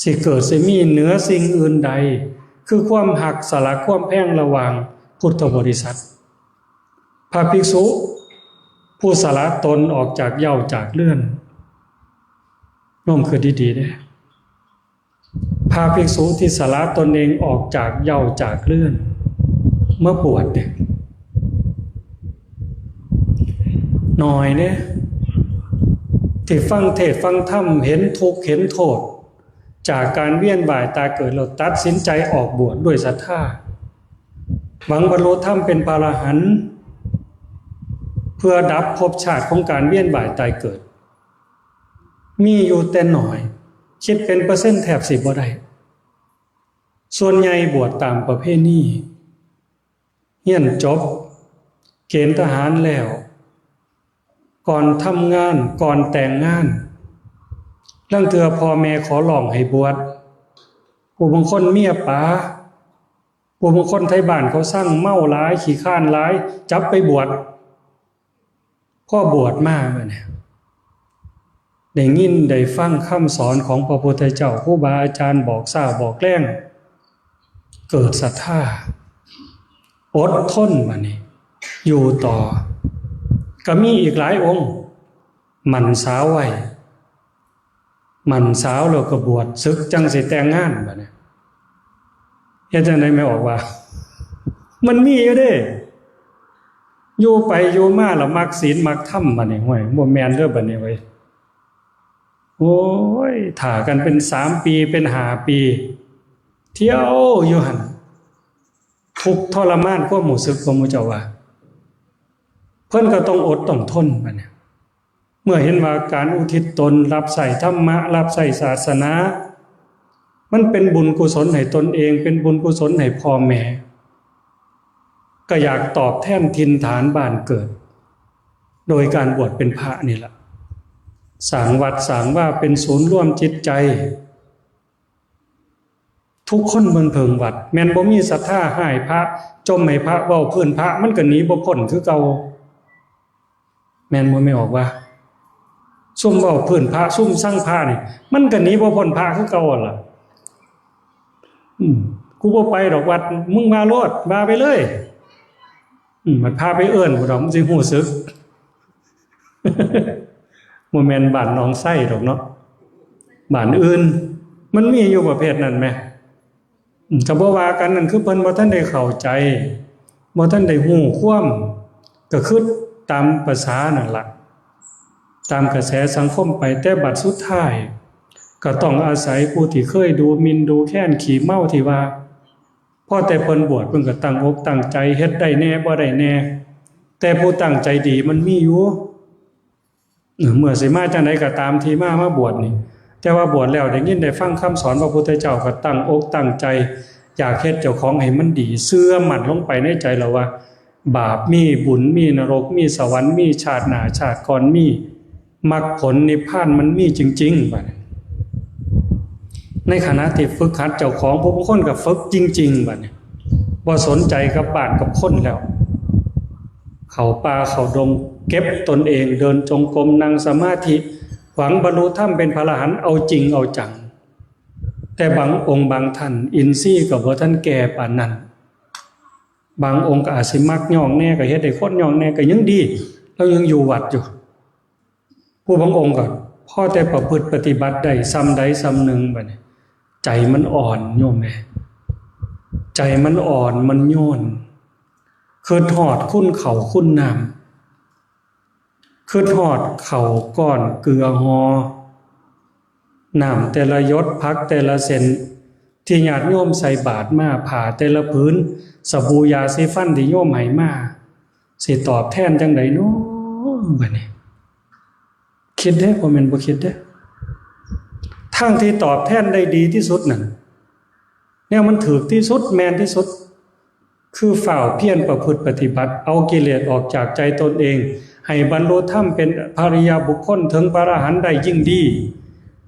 สิเกิดสิมีเหนือสิ่งอื่นใด คือความฮักสละความแพงระหว่างพุทธบริษัท พระภิกษุผู้สละตนออกจากเหย้าจากเรือน น้อมคิดดีๆเด้ พระภิกษุที่สละตนเองออกจากเหย้าจากเรือน มาบวชเนี่ย น้อยเนี่ย ที่ฟังเทศน์ฟังธรรม เห็นทุกข์เห็นโทษ จากการเวียนว่ายตายเกิด แล้วตัดสินใจออกบวชด้วยศรัทธา หวังบรรลุธรรมเป็นพระอรหันต์ เพื่อดับภพชาติของการเวียนว่ายตายเกิด มีอยู่แต่น้อย คิดเป็นเปอร์เซ็นต์แทบสิบ่ได้ ส่วนใหญ่บวชตามประเพณี เรียนจบ เกณฑ์ทหารแล้ว ก่อนทำงาน ก่อนแต่งงาน ลางเทื่อพ่อแม่ขอร้องให้บวช ผู้บางคนเมียป๋า ผู้บางคนไทบ้านเขาซัง เมาหลาย ขี้คร้านหลาย จับไปบวช พอบวชมาบัดนี้ ได้ยินได้ฟังคำสอนของพระพุทธเจ้า ครูบาอาจารย์บอกซ้าบอกแลง เกิดศรัทธา อดทนบัดนี้ อยู่ต่อ ก็มีอีกหลายองค์ หมั่นสาวไว้ หมั่นสาวแล้วก็บวช สึกจั่งสิแต่งงานบัดนี้ เฮ็ดจั่งใด๋แม่ออกว่า มันมีอยู่เด้ อยู่ไปอยู่มาแล้วมักศีลมักธรรมบัดนี้ ห้วย บ่แม่นเด้อบัดนี้เว้ย โอ้ย ถ่ากันเป็นสามปี เป็นห้าปี เที่ยวอยู่หั่น ทุกข์ทรมานความรู้สึกของหมู่เจ้าว่า เพิ่นก็ต้องอดต้องทนบัดนี้ เมื่อเห็นว่าการอุทิศตนรับใช้ธรรมะ รับใช้ศาสนา มันเป็นบุญกุศลให้ตนเอง เป็นบุญกุศลให้พ่อแม่ ก็อยากตอบแทนถิ่นฐานบ้านเกิด โดยการบวชเป็นพระนี่แหละ สร้างวัดสร้างวาเป็นศูนย์รวมจิตใจ ทุกคนเพิ่นเพิ่งวัด แม่นบ่มีศรัทธาฮ้ายพระ จ่มให้พระ เว้าพื้นพระ มันก็หนีบ่พ้นคือเก่า แม่นบ่แม่ออกว่า ซุ่มเว้าพื้นพระ ซุ่มซังพระนี่ มันก็หนีบ่พ้นพระคือเก่าหั่นล่ะ อืม กูบ่ไปดอกวัด มึงว่าโลด ว่าไปเลย อืม มันพาไปเอิ้นพุ้นดอก มันสิรู้สึก บ่แม่นบ้านหนองไซดอกเนาะ บ้านอื่น มันมีอยู่ประเภทนั้นแหม อืม ก็บ่ว่ากัน นั่นคือเพิ่นบ่ทันได้เข้าใจ บ่ทันได้รู้ความ ก็คือตามประสานั่นล่ะ ตามกระแสสังคมไป แต่บัดสุดท้าย ก็ต้องอาศัยผู้ที่เคยดูหมิ่นดูแคลนขี้เมาที่ว่า พอแต่เพิ่นบวช เพิ่นก็ตั้งอกตั้งใจ เฮ็ดได้แหน่ บ่ได้แหน่ แต่ผู้ตั้งใจดีมันมีอยู่ เออ เมื่อสิมาจั่งใดก็ตามที่มา มาบวชนี่ แต่ว่าบวชแล้วได้ยินได้ฟังคำสอนพระพุทธเจ้า ก็ตั้งอกตั้งใจ อยากเฮ็ดเจ้าของให้มันดี เชื่อมั่นลงไปในใจแล้วว่า บาปมี บุญมี นรกมี สวรรค์มี ชาติหน้าชาติก่อนมี มรรคผลนิพพานมันมีจริงๆ บัดนี้ ในขณะที่ฝึกหัดเจ้าของ ผู้บางคนก็ฝึกจริงๆ บัดนี้ บ่สนใจกับบ้านกับคนแล้ว เข้าป่าเข้าดง เก็บตนเอง เดินจงกรม นั่งสมาธิ หวังบรรลุธรรมเป็นพระอรหันต์ เอาจริงเอาจัง แต่บางองค์บางท่าน อินทรีย์ก็บ่ทันแก่ปานนั้น บางองค์ก็อาจสิมักย้องแหน่ ก็เฮ็ดให้คนย้องแหน่ ก็ยังดี ลาวยังอยู่วัดอยู่ ผู้บางองค์ก็พอแต่ประพฤติปฏิบัติได้ส่ำใดส่ำหนึ่ง บัดนี้ ใจมันอ่อนโยมแม่ ใจมันอ่อนมันโยน คิดฮอดคุณข้าวคุณน้ำ คิดฮอดข้าวก้อนเกลือห่อ น้ำแต่ละหยด ผักแต่ละเส้น ที่ญาติโยมใส่บาตรมา ผ้าแต่ละผืน สบู่ยาสีฟันที่โยมให้มา สิตอบแทนจั่งใดน้อ บัดนี้ คิดเด้ บ่แม่นบ่คิดเด้ ทางที่ตอบแทนได้ดีที่สุดนั่น แนวมันถูกที่สุด แม่นที่สุด คือฟ้าวเพียรประพฤติปฏิบัติ เอากิเลสออกจากใจตนเอง ให้บรรลุธรรมเป็นพระอริยบุคคล ถึงพระอรหันต์ได้ยิ่งดี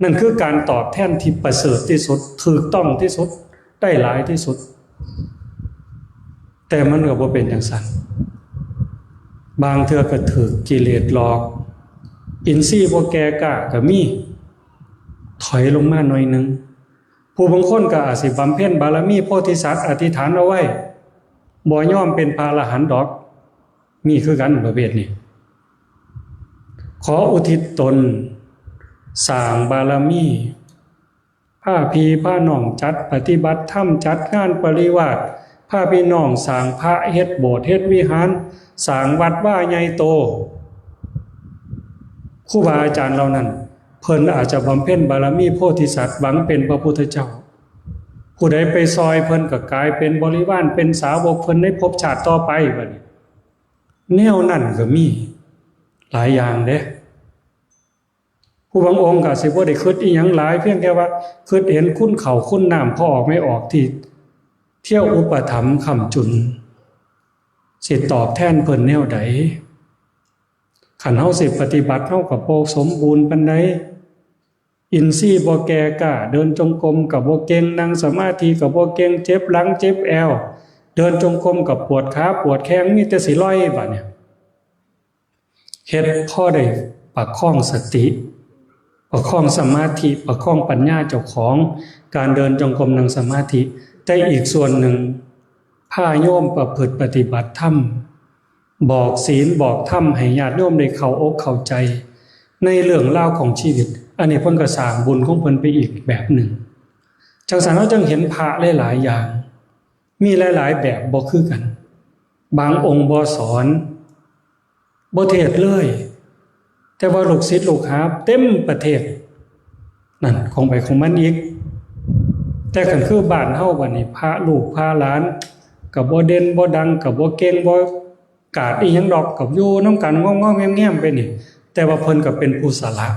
นั่นคือการตอบแทนที่ประเสริฐที่สุด ถูกต้องที่สุด ได้หลายที่สุด แต่มันก็บ่เป็นจั่งซั้น บางเทื่อก็ถูกกิเลสหลอก อินทรีย์บ่แก่กล้าก็มี ถอยลงมาหน่อยหนึ่ง ผู้บางคนก็อาจสิบำเพ็ญบารมีโพธิสัตว์อธิษฐานเอาไว้ บ่ยอมเป็นพระอรหันต์ดอก มีคือกันประเภทนี้ ขออุทิศตนสร้างบารมี พาพี่พาน้องจัดปฏิบัติธรรม จัดงานปริวาส พาพี่น้องสร้างพระ เฮ็ดโบสถ์เฮ็ดวิหาร สร้างวัดวาใหญ่โต ครูบาอาจารย์เหล่านั้น เพิ่นอาจจะบำเพ็ญบารมีโพธิสัตว์ หวังเป็นพระพุทธเจ้า ผู้ใดไปซอยเพิ่นก็กลายเป็นบริวาร เป็นสาวกเพิ่นในภพชาติต่อไป บัดนี้ แนวนั้นก็มีหลายอย่างเด้ ผู้บางองค์ก็สิบ่ได้คิดอิหยังหลาย เพียงแค่ว่าคิดเห็นคุณข้าวคุณน้ำพ่อออกแม่ออกที่เที่ยวอุปถัมภ์ค้ำจุน สิตอบแทนเพิ่นแนวใด คันเฮาสิปฏิบัติ เฮาก็บ่สมบูรณ์ปานใด อินทรีย์บ่แก่กล้า เดินจงกรมก็บ่เก่ง นั่งสมาธิก็บ่เก่ง เจ็บหลังเจ็บแอว เดินจงกรมก็ปวดขาปวดแข้ง มีแต่สิลอย บัดนี้ เฮ็ดพอได้ประคองสติ ประคองสมาธิ ประคองปัญญาเจ้าของ การเดินจงกรม นั่งสมาธิ แต่อีกส่วนหนึ่ง พาโยมประพฤติปฏิบัติธรรม บอกศีลบอกธรรมให้ญาติโยมได้เข้าอกเข้าใจ ในเรื่องราวของชีวิต อันนี้เพิ่นก็สร้างบุญของเพิ่นไปอีกแบบหนึ่ง จั่งซั้นเฮาจั่งเห็นพระหลายๆอย่าง มีหลายๆแบบบ่คือกัน บางองค์บ่สอน บ่เทศน์เลย แต่ว่าลูกศิษย์ลูกหาเต็มประเทศ นั่นของไผของมันอีก แต่คันคือบ้านเฮาบัดนี้ พระลูกพระหลานก็บ่เด่นบ่ดัง ก็บ่เก่งบ่กาดอิหยังดอก ก็อยู่นำกันงอมๆแงมๆไปนี่ แต่ว่าเพิ่นก็เป็นผู้สละ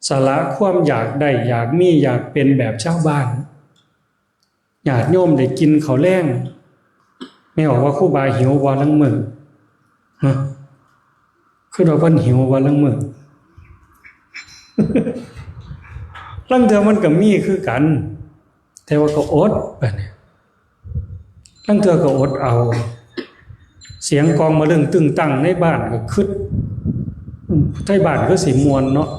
สละความอยากได้อยากมีอยากเป็นแบบชาวบ้าน ญาติโยมได้กินข้าวแลง แม่บอกว่าครูบาหิวบ่ลางมื้อ ฮะ คือว่าเพิ่นหิวบ่ลางมื้อ ลางเทื่อมันก็มีคือกัน แต่ว่าก็อด บัดนี้ ลางเทื่อก็อดเอา เสียงกลองมะเริ่งตึงตังในบ้านก็คิด อืม ไทบ้านคือสิม่วนเนาะ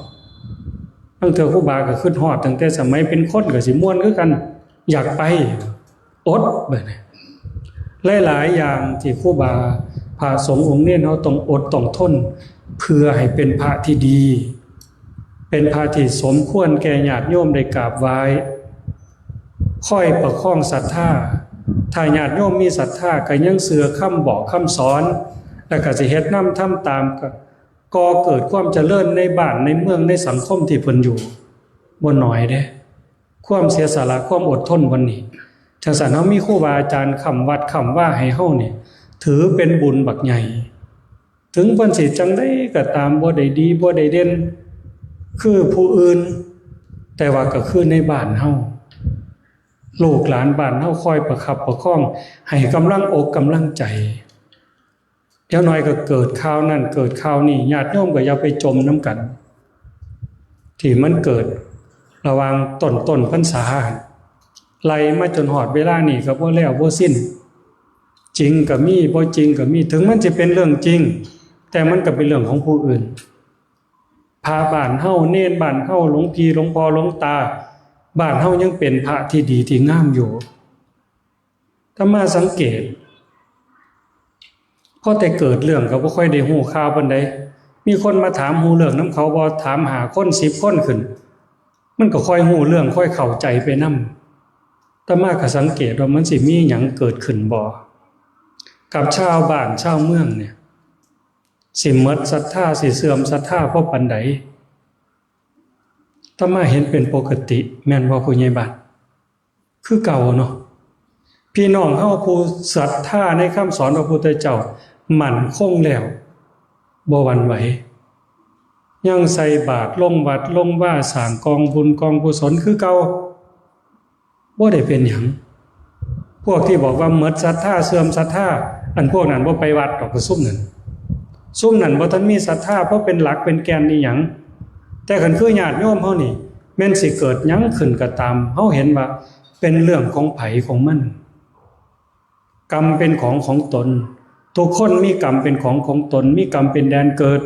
ลางเทื่อครูบาก็คิดฮอดตั้งแต่สมัยเป็นคนก็สิม่วนคือกัน อยากไป อด บัดนี้ หลายๆอย่างที่ครูบาพระสงฆ์องค์เณรเฮาต้องอดต้องทน เพื่อให้เป็นพระที่ดี เป็นพระที่สมควรแก่ญาติโยมได้กราบไหว้ คอยประคองศรัทธา ถ้าญาติโยมมีศรัทธาก็ยังเชื่อคำบอกคำสอน แล้วก็สิเฮ็ดนำทำตาม ก็ก่อเกิดความเจริญในบ้านในเมืองในสังคมที่เพิ่นอยู่ บ่น้อยเด้ ความเสียสละความอดทนวันนี้ จั่งซั้นเฮามีครูบาอาจารย์ค้ำวัดค้ำวาให้เฮานี่ ถือเป็นบุญบักใหญ่ ถึงเพิ่นสิจั่งใดก็ตาม บ่ได้ดีบ่ได้เด่นคือผู้อื่น แต่ว่าก็คือในบ้านเฮา ลูกหลานบ้านเฮาคอยประคับประคอง ให้กำลังอกกำลังใจ เดี๋ยวหน่อยก็เกิดข่าวนั่นเกิดข่าวนี่ ญาติโยมก็อย่าไปจมนำกัน ที่มันเกิดระหว่างต้นต้นพรรษา ไล่มาจนฮอดเวลานี้ก็บ่แล้วบ่สิ้น จริงก็มี บ่จริงก็มี ถึงมันสิเป็นเรื่องจริง แต่มันก็เป็นเรื่องของผู้อื่น พระบ้านเฮา เณรบ้านเฮา หลวงพี่หลวงพ่อหลวงตา บ้านเฮายังเป็นพระที่ดีที่งามอยู่ อาตมาสังเกต พอแต่เกิดเรื่องก็บ่ค่อยได้ฮู้ข่าวปานใด มีคนมาถามฮู้เรื่องนำเขาบ่ ถามห้าคน สิบคนขึ้น มันก็ค่อยฮู้เรื่อง ค่อยเข้าใจไปนำ อาตมาก็สังเกตว่ามันสิมีหยังเกิดขึ้นบ่ กับชาวบ้านชาวเมืองเนี่ย สิหมดศรัทธา สิเสื่อมศรัทธาพอปานใด ตมาเห็นเป็นปกติ แม่นบ่ผู้ใหญ่บ้าน คือเก่าเนาะ พี่น้องเฮาผู้ศรัทธาในคำสอนพระพุทธเจ้า มั่นคงแล้ว บ่หวั่นไหว ยังใส่บาตรลงวัดลงวา สร้างกองบุญกองกุศลคือเก่า บ่ได้เป็นหยัง พวกที่บอกว่าหมดศรัทธา เสื่อมศรัทธา อันพวกนั้นบ่ไปวัดดอก ซุมนั้น ซุมนั้นบ่ทันมีศรัทธา เพราะเป็นหลักเป็นแกนอีหยัง แต่คันคือญาติโยมเฮานี่ แม่นสิเกิดหยังขึ้นก็ตาม เฮาเห็นว่าเป็นเรื่องของไผของมัน กรรมเป็นของของตน ทุกคนมีกรรมเป็นของของตน มีกรรมเป็นแดนเกิด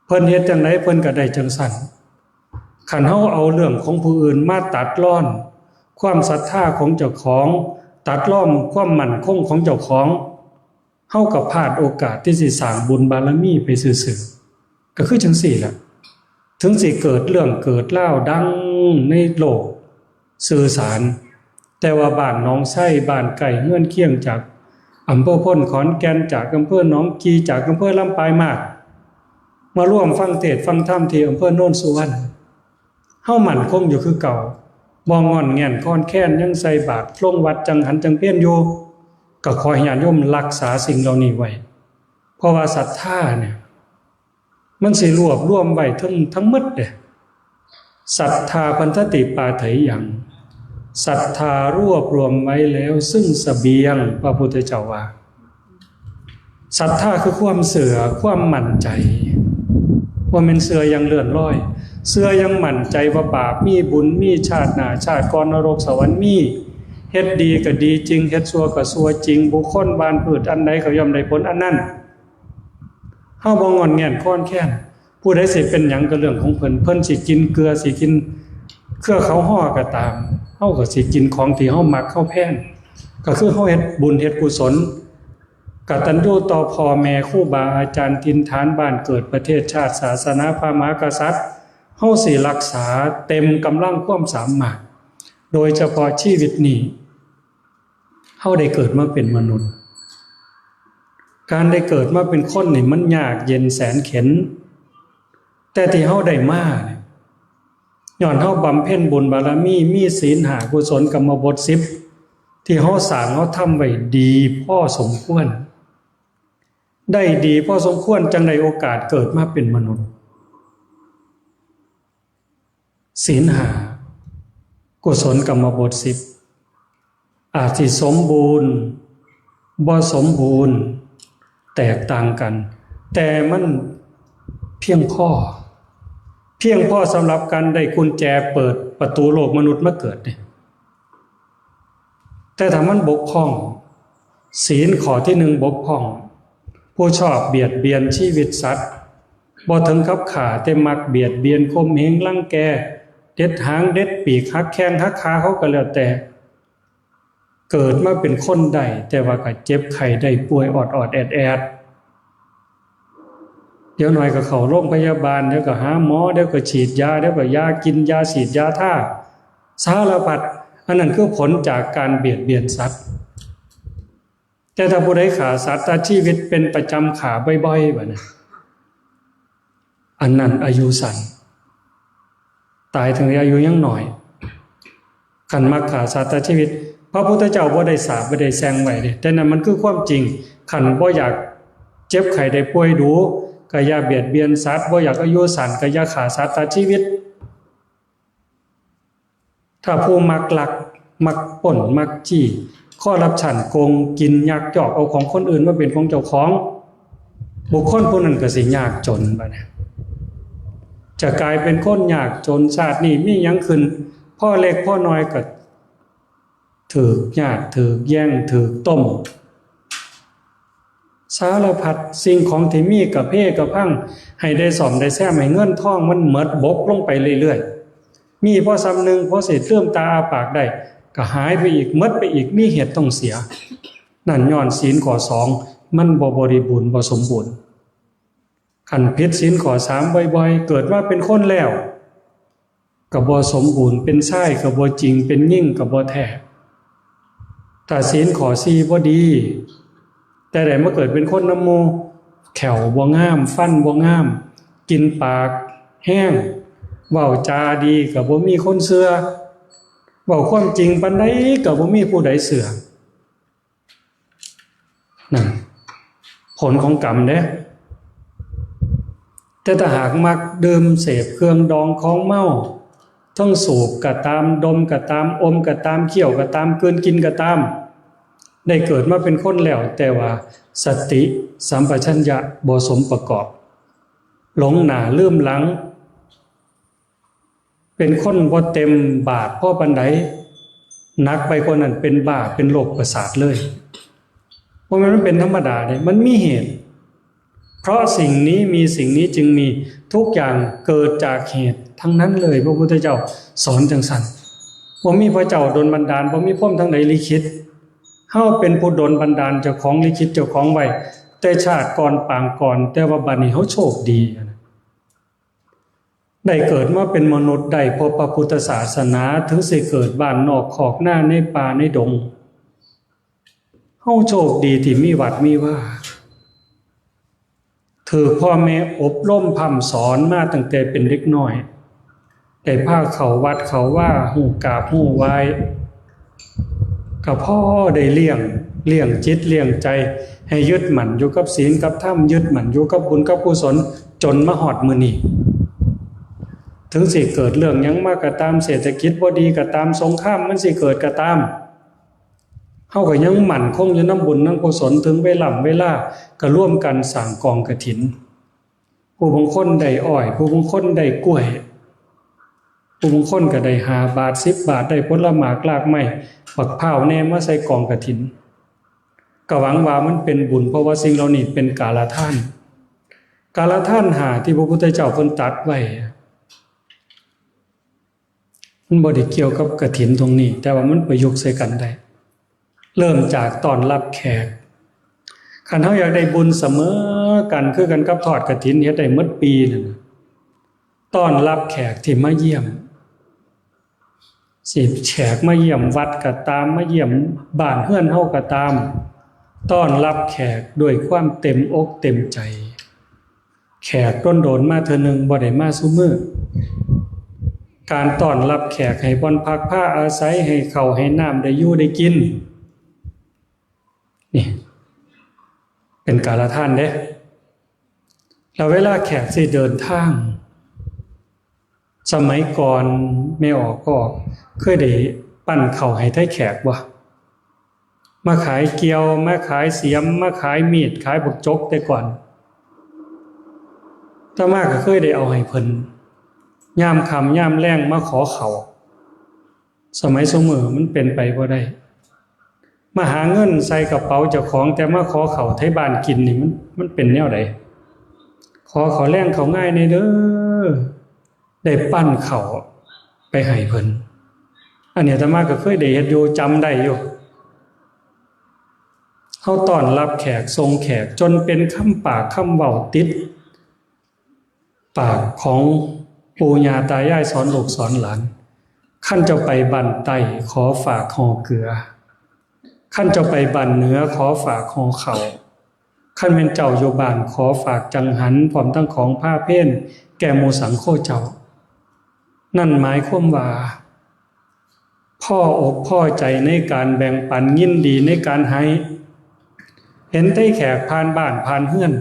เพิ่นเฮ็ดจั่งใดเพิ่นก็ได้จั่งซั่น คันเฮาเอาเรื่องของผู้อื่นมาตัดรอนความศรัทธาของเจ้าของ ตัดรอนความมั่นคงของเจ้าของ เฮาก็พลาดโอกาสที่สิสร้างบุญบารมีไปซื่อๆ ก็คือจั่งซี้แหละ ถึงสิเกิดเรื่องเกิดราวดังในโลกสื่อสาร แต่ว่าบ้านหนองไซ บ้านใกล้เฮือนเคียงจากอำเภอพลขอนแก่น จากอำเภอหนองกี่ จากอำเภอลำปายมาศ มาร่วมฟังเทศน์ฟังธรรมที่อำเภอโนนสุวรรณ เฮามั่นคงอยู่คือเก่า บ่ง่อนแง่นคลอนแคลน ยังใส่บาตรลงวัดจังหันจังเพลอยู่ ก็ขอให้ญาติโยมรักษาสิ่งเหล่านี้ไว้ เพราะว่าศรัทธาเนี่ย มันสิรวบรวมไว้ทั้ง ทั้งหมดเด้ ศรัทธา พันธติปาไถยัง ศรัทธารวบรวมไว้แล้วซึ่งเสบียง พระพุทธเจ้าว่า ศรัทธาคือความเชื่อ ความมั่นใจ ว่าแม่นเชื่ออย่างเลื่อนลอย เชื่ออย่างมั่นใจว่าบาปมี บุญมี ชาติหน้าชาติก่อน นรกสวรรค์มี เฮ็ดดีก็ดีจริง เฮ็ดชั่วก็ชั่วจริง บุคคลหว่านพืชอันใดก็ย่อมได้ผลอันนั้น เฮาบ่ง่อนแง่นคลอนแคลน ผู้ใดสิเป็นหยังก็เรื่องของเพิ่น เพิ่นสิกินเกลือ สิกินเครือเขาห่อก็ตาม เฮาก็สิกินของที่เฮามักเฮาแพง ก็คือเฮาเฮ็ดบุญเฮ็ดกุศล กตัญญูต่อพ่อแม่ ครูบาอาจารย์ ถิ่นฐานบ้านเกิด ประเทศชาติ ศาสนา พระมหากษัตริย์ เฮาสิรักษาเต็มกำลังความสามารถ โดยเฉพาะชีวิตนี้ เฮาได้เกิดมาเป็นมนุษย์ การได้เกิดมาเป็นคนนี่มันยากเย็นแสนเข็ญ แต่ที่เฮาได้มาเนี่ย ย้อนเฮาบำเพ็ญบุญบารมี มีศีลห้า กุศลกรรมบทสิบ ที่เฮาสร้างเฮาทำไว้ดีพอสมควร ได้ดีพอสมควร จั่งได้โอกาสเกิดมาเป็นมนุษย์ ศีลห้า กุศลกรรมบทสิบ อาจสิสมบูรณ์ บ่สมบูรณ์ แตกต่างกัน แต่มันเพียงพอ เพียงพอสำหรับการได้กุญแจเปิดประตูโลกมนุษย์มาเกิดเนี่ย แต่ถ้ามันบกพร่อง ศีลข้อที่หนึ่งบกพร่อง ผู้ชอบเบียดเบียนชีวิตสัตว์ บ่ถึงกับฆ่า แต่มักเบียดเบียน ข่มเหง รังแก เด็ดหาง เด็ดปีก หักแข้ง หักขา เขาก็แล้วแต่ เกิดมาเป็นคนได้ แต่ว่าก็เจ็บไข้ได้ป่วยออดๆ แอดๆ เดี๋ยวหน่อยก็เข้าโรงพยาบาล เดี๋ยวก็หาหมอ เดี๋ยวก็ฉีดยา เดี๋ยวก็ยากิน ยาฉีด ยาทา สารพัด อันนั้นคือผลจากการเบียดเบียนสัตว์ แต่ถ้าผู้ใดฆ่าสัตว์ตัดชีวิตเป็นประจำ ฆ่าบ่อยๆ บัดนี้ อันนั้นอายุสั้น ตายตั้งแต่อายุยังน้อย คันมักฆ่าสัตว์ตัดชีวิต พระพุทธเจ้าบ่ได้สาป บ่ได้แช่งไว้เด้ แต่นั่นมันคือความจริง คันบ่อยากเจ็บไข้ได้ป่วยดู๋ ก็อย่าเบียดเบียนสัตว์ บ่อยากอายุสั้น ก็อย่าฆ่าสัตว์ตัดชีวิต ถ้าผู้มักลัก มักปล้น มักจี้ คอร์รัปชัน โกงกิน ยักยอกเอาของคนอื่นมาเป็นของเจ้าของ บุคคลผู้นั้นก็สิยากจนบัดนี้ จะกลายเป็นคนยากจน ชาตินี้มีหยังขึ้น พอเล็กพอน้อยก็ถืกญาติ ถืกแย่ง ถืกต้ม สารพัด สิ่งของที่มีกะเพกะพัง ให้ได้ซ่อมได้แซม ให้เงินทองมันหมดบกลงไปเรื่อยๆ มีพอส่ำหนึ่ง พอสิลืมตาอ้าปากได้ ก็หายไปอีก หมดไปอีก มีเหตุต้องเสีย นั่นย้อนศีลข้อสองมันบ่บริบูรณ์ บ่สมบูรณ์ คันผิดศีลข้อสามบ่อยๆ เกิดมาเป็นคนแล้ว ก็บ่สมบูรณ์ เป็นชายก็บ่จริง เป็นหญิงก็บ่แท้ ถ้าศีลข้อสี่บ่ดี แต่ได้มาเกิดเป็นคนนำหมู่ แข้วบ่งาม ฟันบ่งาม กินปากแฮง เว้าจาดีก็บ่มีคนเชื่อ เว้าความจริงปานใดก็บ่มีผู้ใดเชื่อ นั่น ผลของกรรมเด้ แต่ถ้าหากมักดื่มเสพเครื่องดองของเมา ทั้งสูบก็ตาม ดมก็ตาม อมก็ตาม เคี้ยวก็ตาม กลืนกินก็ตาม ได้เกิดมาเป็นคนแล้ว แต่ว่าสติสัมปชัญญะบ่สมประกอบ หลงหน้าลืมหลัง เป็นคนบ่เต็มบาทพอปานใด หนักไปกว่านั้นเป็นบ้า เป็นโรคประสาทเลย เพราะมันเป็นธรรมดาเด้ มันมีเหตุ เพราะสิ่งนี้มี สิ่งนี้จึงมี ทุกอย่างเกิดจากเหตุทั้งนั้นเลย พระพุทธเจ้าสอนจังซั่น บ่มีพระเจ้าดลบันดาล บ่มีพรหมทางใดลิขิต เฮาเป็นผู้ดลบันดาลเจ้าของลิขิตเจ้าของไว้ แต่ชาติก่อนปางก่อน แต่ว่าบัดนี้เฮาโชคดี ได้เกิดมาเป็นมนุษย์ ได้พบพระพุทธศาสนา ถึงสิเกิดบ้านนอกคอกนา ในป่าในดง เฮาโชคดีที่มีวัดมีวา ถืกพ่อแม่อบรมพร่ำสอนมาตั้งแต่เป็นเด็กน้อย ได้พาเข้าวัดเข้าวา ฮู้กราบฮู้ไหว้ ก็พอได้เลี้ยง เลี้ยงจิตเลี้ยงใจ ให้ยึดมั่นอยู่กับศีลกับธรรม ยึดมั่นอยู่กับบุญกับกุศล จนมาฮอดมื้อนี้ ถึงสิเกิดเรื่องหยังมาก็ตาม เศรษฐกิจบ่ดีก็ตาม สงครามมันสิเกิดก็ตาม เฮาก็ยังมั่นคงอยู่นำบุญนำกุศล ถึงเวลา เวลาก็ร่วมกันสร้างกองกฐิน ผู้บางคนได้อ้อย ผู้บางคนได้กล้วย ผู้บางคนก็ได้ห้าบาท สิบบาท ได้ผลหมากรากไม้ บักพร้าวแหน่ มาใส่กองกฐิน ก็หวังว่ามันเป็นบุญ เพราะว่าสิ่งเหล่านี้เป็นกาลทาน กาลทานห้าที่พระพุทธเจ้าเพิ่นตรัสไว้ มันบ่ได้เกี่ยวกับกฐินตรงนี้ แต่ว่ามันประยุกต์ใส่กันได้ เริ่มจากต้อนรับแขก คันเฮาอยากได้บุญเสมอกัน คือกันกับทอดกฐิน เฮ็ดได้หมดปีนั่นน่ะ ต้อนรับแขกที่มาเยี่ยม สิแขกมาเยี่ยมวัดก็ตาม มาเยี่ยมบ้านเฮือนเฮาก็ตาม ต้อนรับแขกด้วยความเต็มอกเต็มใจ แขกโดนๆมาเทื่อหนึ่ง บ่ได้มาซุมื้อ การต้อนรับแขกให้บ่อนพักพาอาศัย ให้ข้าวให้น้ำได้อยู่ได้กิน นี่ เป็นกาลทานเด้ แล้วเวลาแขกสิเดินทาง สมัยก่อนแม่ออกก็เคยได้ปั้นข้าวให้ไทแขกบ่ มาขายเกี่ยว มาขายเสียม มาขายมีด ขายบักจกแต่ก่อน อาตมาก็เคยได้เอาให้เพิ่น ยามค่ำยามแลงมาขอข้าว สมัยซุมื้อมันเป็นไปบ่ได้ มาหาเงินใส่กระเป๋าเจ้าของ แต่มาขอข้าวไทบ้านกินนี่ มัน มันเป็นแนวใด ขอข้าวแลงข้าวงายแหน่เด้อ ได้ปั้นข้าวไปให้เพิ่น อันนี้อาตมาก็เคยได้เฮ็ดอยู่ จำได้อยู่ เฮาต้อนรับแขก ส่งแขก จนเป็นคำปากคำเว้าติดปากของปู่ย่าตายาย สอนลูกสอนหลาน คันเจ้าไปบ้านใต้ ขอฝากห่อเกลือ คันเจ้าไปบ้านเหนือ ขอฝากห่อข้าว คันแม่นเจ้าอยู่บ้าน ขอฝากจังหัน พร้อมทั้งของพาเพลแก่หมู่สังโฆเจ้า นั่นหมายความว่า พออกพอใจในการแบ่งปัน ยินดีในการให้ เห็นไทแขกผ่านบ้านผ่านเฮือน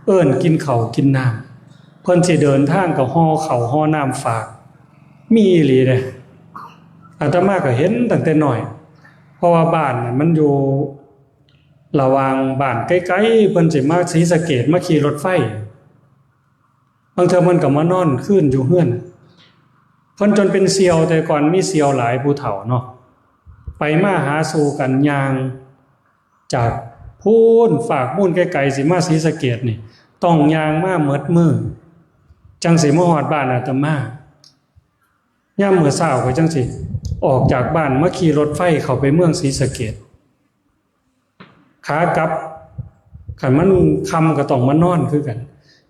เอิ้นกินข้าวกินน้ำ เพิ่นสิเดินทางก็ห่อข้าวห่อน้ำฝาก มีอีหลีเด้ อาตมาก็เห็นตั้งแต่น้อย เพราะว่าบ้านน่ะมันอยู่ระหว่างบ้านไกลๆ เพิ่นสิมาศรีสะเกษ มาขี่รถไฟ บางเทื่อเพิ่นก็มานอนคืนอยู่เฮือน เพิ่นจนเป็นเสี่ยว แต่ก่อนมีเสี่ยวหลาย ผู้เฒ่าเนาะ ไปมาหาสู่กัน ย่างจากพู้นฟากพู้นไกลๆ สิมาศรีสะเกษนี่ ต้องย่างมาหมดมื้อ จั่งสิมาฮอดบ้านอาตมา ยามมื้อเช้าก็จั่งสิออกจากบ้านมาขี่รถไฟเข้าไปเมืองศรีสะเกษ ขากลับ คันมันค่ำก็ต้องมานอนคือกัน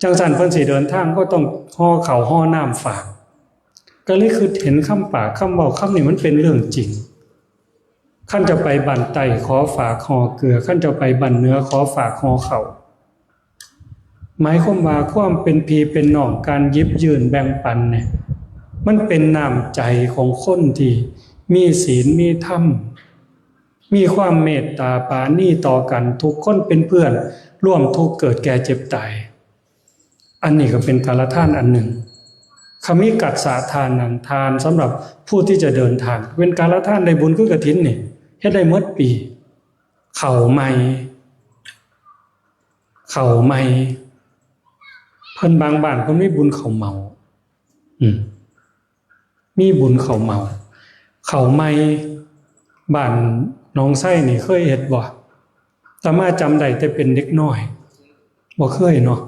จั่งซั้นเพิ่นสิเดินทางก็ต้องห่อข้าวห่อน้ำฝาก ก็เลยคิดเห็นคำปากคำเว้าคำนี้มันเป็นเรื่องจริง คันเจ้าไปบ้านใต้ขอฝากห่อเกลือ คันเจ้าไปบ้านเหนือขอฝากห่อข้าว หมายความว่าความเป็นพี่เป็นน้อง การหยิบยื่นแบ่งปันเนี่ย มันเป็นน้ำใจของคนที่มีศีลมีธรรม มีความเมตตาปราณีต่อกัน ทุกคนเป็นเพื่อน ร่วมทุกข์เกิดแก่เจ็บตาย อันนี้ก็เป็นการละทานอันหนึ่ง ขมิกัสสะทานัง ทานสำหรับผู้ที่จะเดินทาง เป็นการละทานได้บุญคือกฐินนี่ เฮ็ดได้หมดปี เข้าใหม่ เข้าใหม่ เพิ่นบางบ้านเพิ่นมีบุญเข้าเหมา อืม มีบุญเข้าเหมา เข้าใหม่ บ้านหนองไซนี่เคยเฮ็ดบ่ อาตมาจำได้แต่เป็นเด็กน้อย บ่เคยเนาะ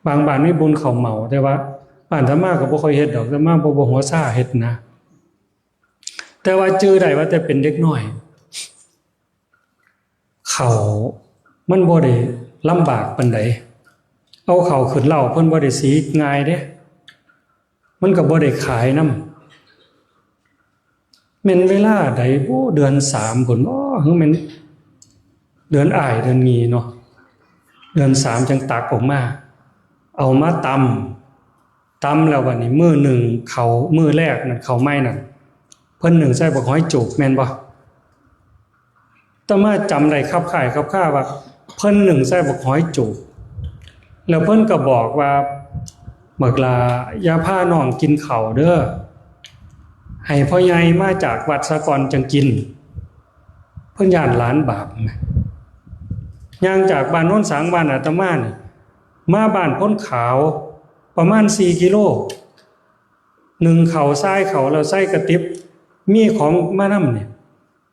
บางบ้านมีบุญเข้าเหมา แต่ว่าบ้านอาตมาก็บ่ค่อยเฮ็ดดอก อาตมาบ่ บ่หัวซาเฮ็ดนะ แต่ว่าจื่อได้ว่าแต่เป็นเด็กน้อย เข้ามันบ่ได้ลำบากปานใด เอาเข้าขึ้นเล้าเพิ่นบ่ได้สีง่ายเด้ มันก็บ่ได้ขายนำ แม่นเวลาใดบุ เดือนสามพุ้นบ่ คือแม่นเดือนอ้ายเดือนหยี่เนาะ เดือนสามจั่งตักออกมา เอามาตำ ตำแล้วบัดนี้มื้อหนึ่งเข้า มื้อแรกนั่นเข้าใหม่นั่น เพิ่นนึ่งใส่บักหอยจูบแม่นบ่ อาตมาจำได้คับคายคับคาว่า เพิ่นนึ่งใส่บักหอยจูบ แล้วเพิ่นก็บอกว่า "บักหล่าอย่าพาน้องกินข้าวเด้อ ให้พ่อใหญ่มาจากวัดซะก่อนจั่งกิน" เพิ่นย้านหลานบาปแหม ย่างจากบ้านโนนสัง บ้านอาตมานี่ มาบ้านโพนขาวประมาณสี่กิโล นึ่งเข้า ซายเข้าแล้วใส่กระติบ มีของมานำเนี่ย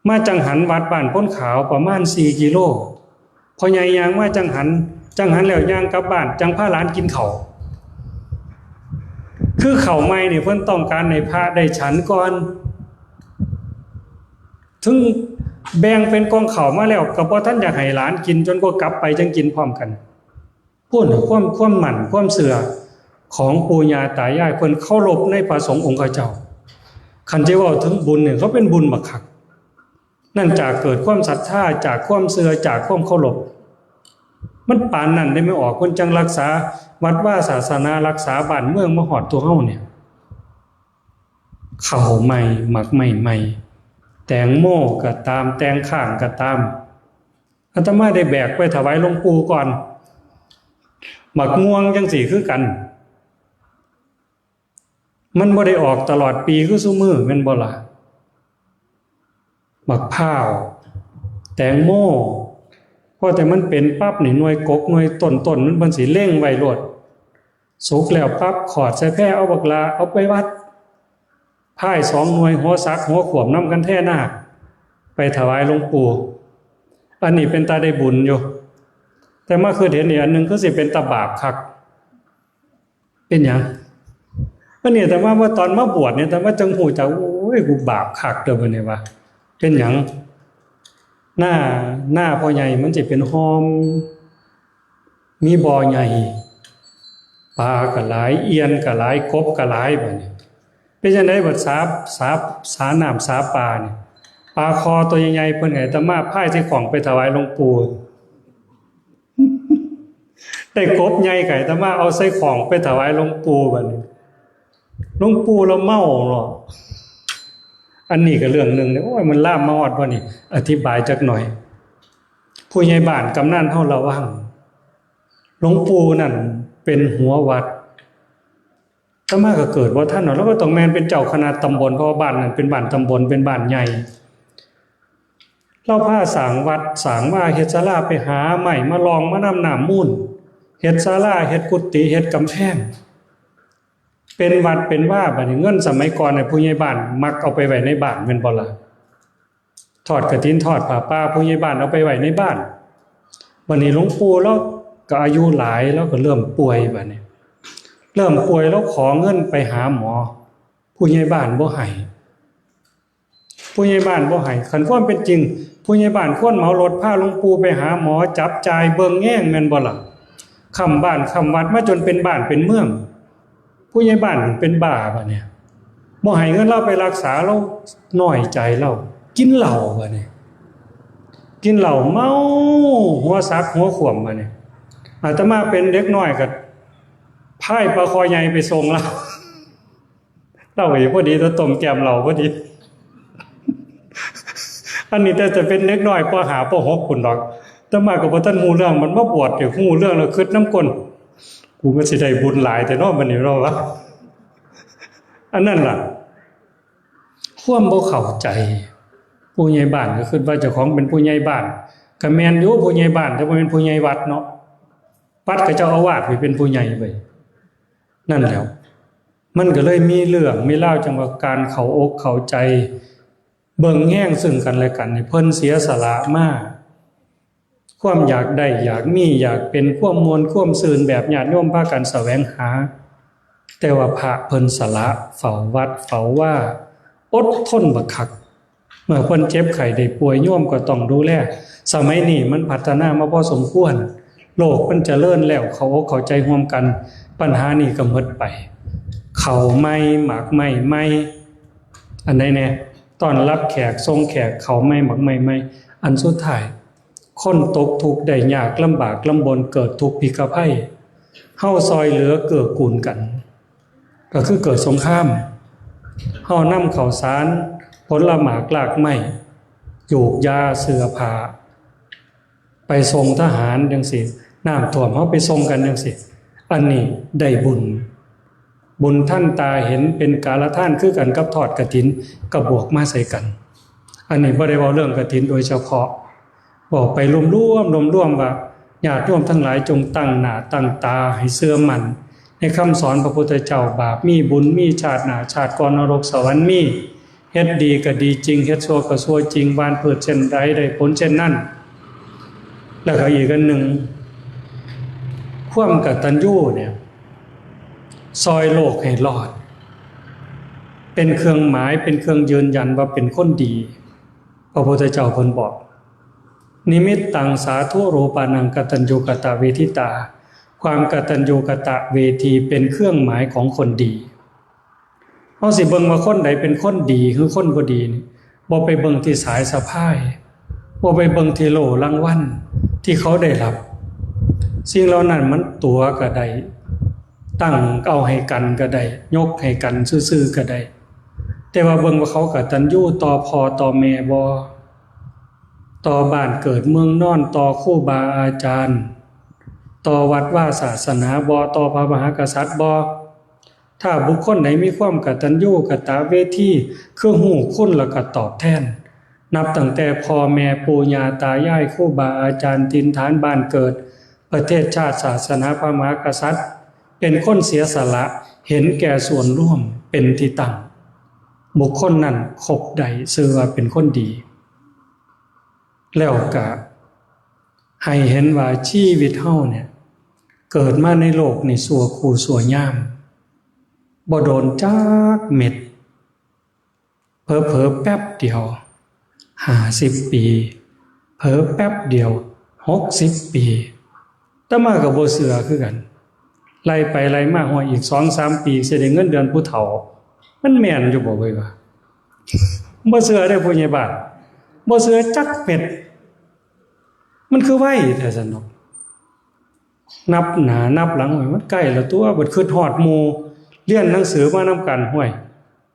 มาจั่งหันวัดบ้านโพนขาวประมาณสี่กิโล พ่อใหญ่ย่างมาจั่งหัน จั่งหันแล้วย่างกลับบ้าน จั่งพาหลานกินข้าว คือข้าวใหม่นี่เพิ่นต้องการให้พระได้ฉันก่อน ถึงแบ่งเป็นกองข้าวมาแล้ว ก็บ่ทันอยากให้หลานกิน จนกว่ากลับไปจั่งกินพร้อมกัน พู้นน่ะ ความ ความมั่น ความเชื่อของปู่ย่าตายาย เพิ่นเคารพในพระสงฆ์องค์เจ้า คันจะเว้าถึงบุญเนี่ย เขาเป็นบุญบักคัก นั่นจากเกิดความศรัทธา จากความเชื่อ จากความเคารพ มันปานนั้นได้ไม่ออก เพิ่นจั่งรักษาวัดวาศาสนา รักษาบ้านเมืองมาฮอดตัวเฮาเนี่ย ข้าวใหม่ หมากไม้ใหม่ แตงโมก็ตาม แตงข้างก็ตาม อาตมาได้แบกไปถวายหลวงปู่ก่อน หมากม่วงจั่งซี้คือกัน มันบ่ได้ออกตลอดปีคือซุมื้อแม่นบ่ล่ะ หมากพร้าว แตงโม พอแต่มันเป็นปั๊บนี่ หน่วยกก หน่วยต้น ต้นมัน เพิ่นสิเล็งไว้โลด สุกแล้วปั๊บ ขอดใส่แพ เอาบักหล่า เอาไปวัด พายสองหน่วย หัวสัก หัวขวม นำกันแท่นาค ไปถวายหลวงปู่ อันนี้เป็นตาได้บุญอยู่ แต่มาคิดเห็นอีกอันหนึ่ง คือสิเป็นตาบาปคัก เป็นหยัง อันนี้อาตมาว่าตอนมาบวชเนี่ย อาตมาจั่งฮู้จัก โอ้ย กูบาปคักเด้อบัดนี้ว่า เป็นหยัง หน้า หน้าพ่อใหญ่มันสิเป็นฮอม มีบ่อใหญ่ ปลาก็หลาย เอี่ยนก็หลาย กบก็หลายบัดนี้ เป็นจั่งใดบัดสา สา สาน้ำสาปลานี่ ปลาคอตัวใหญ่ๆ เพิ่นให้อาตมาพายใส่ข้องไปถวายหลวงปู่ ได้กบใหญ่ก็ให้อาตมาเอาใส่ข้องไปถวายหลวงปู่บัดนี้ หลวงปู่ลาวเมาเนาะ อันนี้ก็เรื่องหนึ่งเลย โอ้ย มันลามมาฮอดบ่นี่ อธิบายจักหน่อย ผู้ใหญ่บ้านกำนันเฮาระวัง หลวงปู่นั่นเป็นหัววัด อาตมาก็เกิดบ่ทันเนาะ ลาวก็ต้องแม่นเป็นเจ้าคณะตำบล เพราะว่าบ้านนั้นเป็นบ้านตำบล เป็นบ้านใหญ่ ลาวพาสร้างวัดสร้างวา เฮ็ดศาลา ไปหาไม้มาลองมานำน้ำมูล เฮ็ดศาลา เฮ็ดกุฏิ เฮ็ดกำแพง เป็นวัดเป็นวา บัดนี้เงินสมัยก่อนเนี่ย ผู้ใหญ่บ้านมักเอาไปไว้ในบ้านแม่นบ่ล่ะ ทอดกฐิน ทอดผ้าป่า ผู้ใหญ่บ้านเอาไปไว้ในบ้าน บัดนี้หลวงปู่ลาวก็อายุหลาย ลาวก็เริ่มป่วยบัดนี้ เริ่มป่วย ลาวขอเงินไปหาหมอ ผู้ใหญ่บ้านบ่ให้ ผู้ใหญ่บ้านบ่ให้ คันความเป็นจริง ผู้ใหญ่บ้านควรเหมารถพาหลวงปู่ไปหาหมอ จับจ่ายเบิ่งแยงแม่นบ่ล่ะ ค้ำบ้านค้ำวัดมาจนเป็นบ้านเป็นเมือง ผู้ใหญ่บ้านเป็นบ้าบัดเนี่ย บ่ให้เงินลาวไปรักษา ลาวน้อยใจ ลาวกินเหล้าบัดเนี่ย กินเหล้าเมา หัวสักหัวขวมบัดเนี่ย อาตมาเป็นเด็กน้อยก็พายปลาคอใหญ่ไปส่งลาว ลาวก็พอดีแต่ต้มแก้มเหล้าพอดี อันนี้แต่จะเป็นเด็กน้อย ป.ห้า ป.หก พุ้นดอก อาตมาก็บ่ทันฮู้เรื่อง มันมาบวชเดี๋ยวฮู้เรื่องแล้ว คิดนำก้น กูก็สิได้บุญหลายแต่เนาะ บัดนี้เนาะวะ อันนั้นล่ะ ความบ่เข้าใจ ผู้ใหญ่บ้านก็คิดว่าเจ้าของเป็นผู้ใหญ่บ้าน ก็แม่นอยู่ผู้ใหญ่บ้าน แต่บ่แม่นผู้ใหญ่วัดเนาะ วัดก็เจ้าอาวาสไปเป็นผู้ใหญ่ไป นั่นแหล้ว มันก็เลยมีเรื่องมีราว จั่งว่าการเข้าอกเข้าใจ เบิ่งแยงซึ่งกันและกันนี่ เพิ่นเสียสละมา ความอยากได้อยากมีอยากเป็น ความม่วนความซื่นแบบญาติโยมพากันแสวงหา แต่ว่าพระเพิ่นสละ เฝ้าวัดเฝ้าวา อดทนบักคัก เมื่อเพิ่นเจ็บไข้ได้ป่วย โยมก็ต้องดูแล สมัยนี้มันพัฒนามาพอสมควร โลกมันเจริญแล้ว เข้าอกเข้าใจร่วมกัน ปัญหานี้ก็หมดไป เข้าใหม่ หมากไม้ใหม่ อันใดแน่ ต้อนรับแขก ส่งแขก เข้าใหม่ หมากไม้ใหม่ อันสุดท้าย คนตกทุกข์ได้ยาก ลำบากลำบน เกิดทุกข์พิกภัย เฮาซอยเหลือเกื้อกูลกัน ก็คือเกิดสงคราม เฮานำข้าวสาร ผลหมากรากไม้ ยูกยา เสื้อผ้า ไปส่งทหารจั่งซี้ น้ำท่วมเฮาไปส่งกันจั่งซี้ อันนี้ได้บุญ บุญทันตาเห็น เป็นกาลทานคือกันกับทอดกฐิน ก็บวกมาใส่กัน อันนี้บ่ได้เว้าเรื่องกฐินโดยเฉพาะ เว้าไปรวมๆ รวมๆ ว่า ญาติโยมทั้งหลายจงตั้งหน้าตั้งตาให้เชื่อมั่นในคำสอนพระพุทธเจ้า บาปมีบุญมี ชาติหน้าชาติก่อน นรกสวรรค์มี เฮ็ดดีก็ดีจริง เฮ็ดชั่วก็ชั่วจริง หว่านพืชเช่นใดได้ผลเช่นนั้น แล้วก็อีกอันหนึ่ง ความกตัญญูเนี่ย ซอยโลกให้รอด เป็นเครื่องหมาย เป็นเครื่องยืนยันว่าเป็นคนดี พระพุทธเจ้าเพิ่นบอก นิมิตตังสาธุรูปานังกตัญญูกตเวทิตา ความกตัญญูกตเวทีเป็นเครื่องหมายของคนดี เฮาสิเบิ่งว่าคนใดเป็นคนดีหรือคนบ่ดีนี่ บ่ไปเบิ่งที่สายสะพาย บ่ไปเบิ่งที่โล่รางวัลที่เขาได้รับ สิ่งเหล่านั้นมันตั๋วก็ได้ ตั้งเอาให้กันก็ได้ ยกให้กันซื่อๆก็ได้ แต่ว่าเบิ่งว่าเขากตัญญูต่อพ่อต่อแม่บ่ ต่อบ้านเกิดเมืองนอน ต่อครูบาอาจารย์ ต่อวัดวาศาสนาบ่ ต่อพระมหากษัตริย์บ่ ถ้าบุคคลไหนมีความกตัญญูกตเวที คือฮู้คุณแล้วก็ตอบแทน นับตั้งแต่พ่อแม่ปู่ย่าตายาย ครูบาอาจารย์ ถิ่นฐานบ้านเกิด ประเทศชาติ ศาสนา พระมหากษัตริย์ เป็นคนเสียสละ เห็นแก่ส่วนรวมเป็นที่ตั้ง บุคคลนั้นคบได้ ชื่อว่าเป็นคนดี แล้วก็ให้เห็นว่าชีวิตเฮาเนี่ย เกิดมาในโลกนี่ชั่วครูชั่วยาม บ่โดนจักเม็ด เผลอๆแป๊บเดียว ห้าสิบปี เผลอแป๊บเดียว หกสิบปี อาตมาก็บ่เชื่อคือกัน ไล่ไปไล่มา ห้วย อีกสองสามปีสิได้เงินเดือนผู้เฒ่า มันแม่นอยู่บ่เว้ยว่า บ่เชื่อเด้อผู้ใหญ่บ้าน บ่เชื่อจักเม็ด มันคือไวแท้ซั่นดอก นับหน้านับหลัง โอ้ย มันใกล้แล้วตัว บัดคิดฮอดหมู่ เรียนหนังสือมานำกัน ห้วย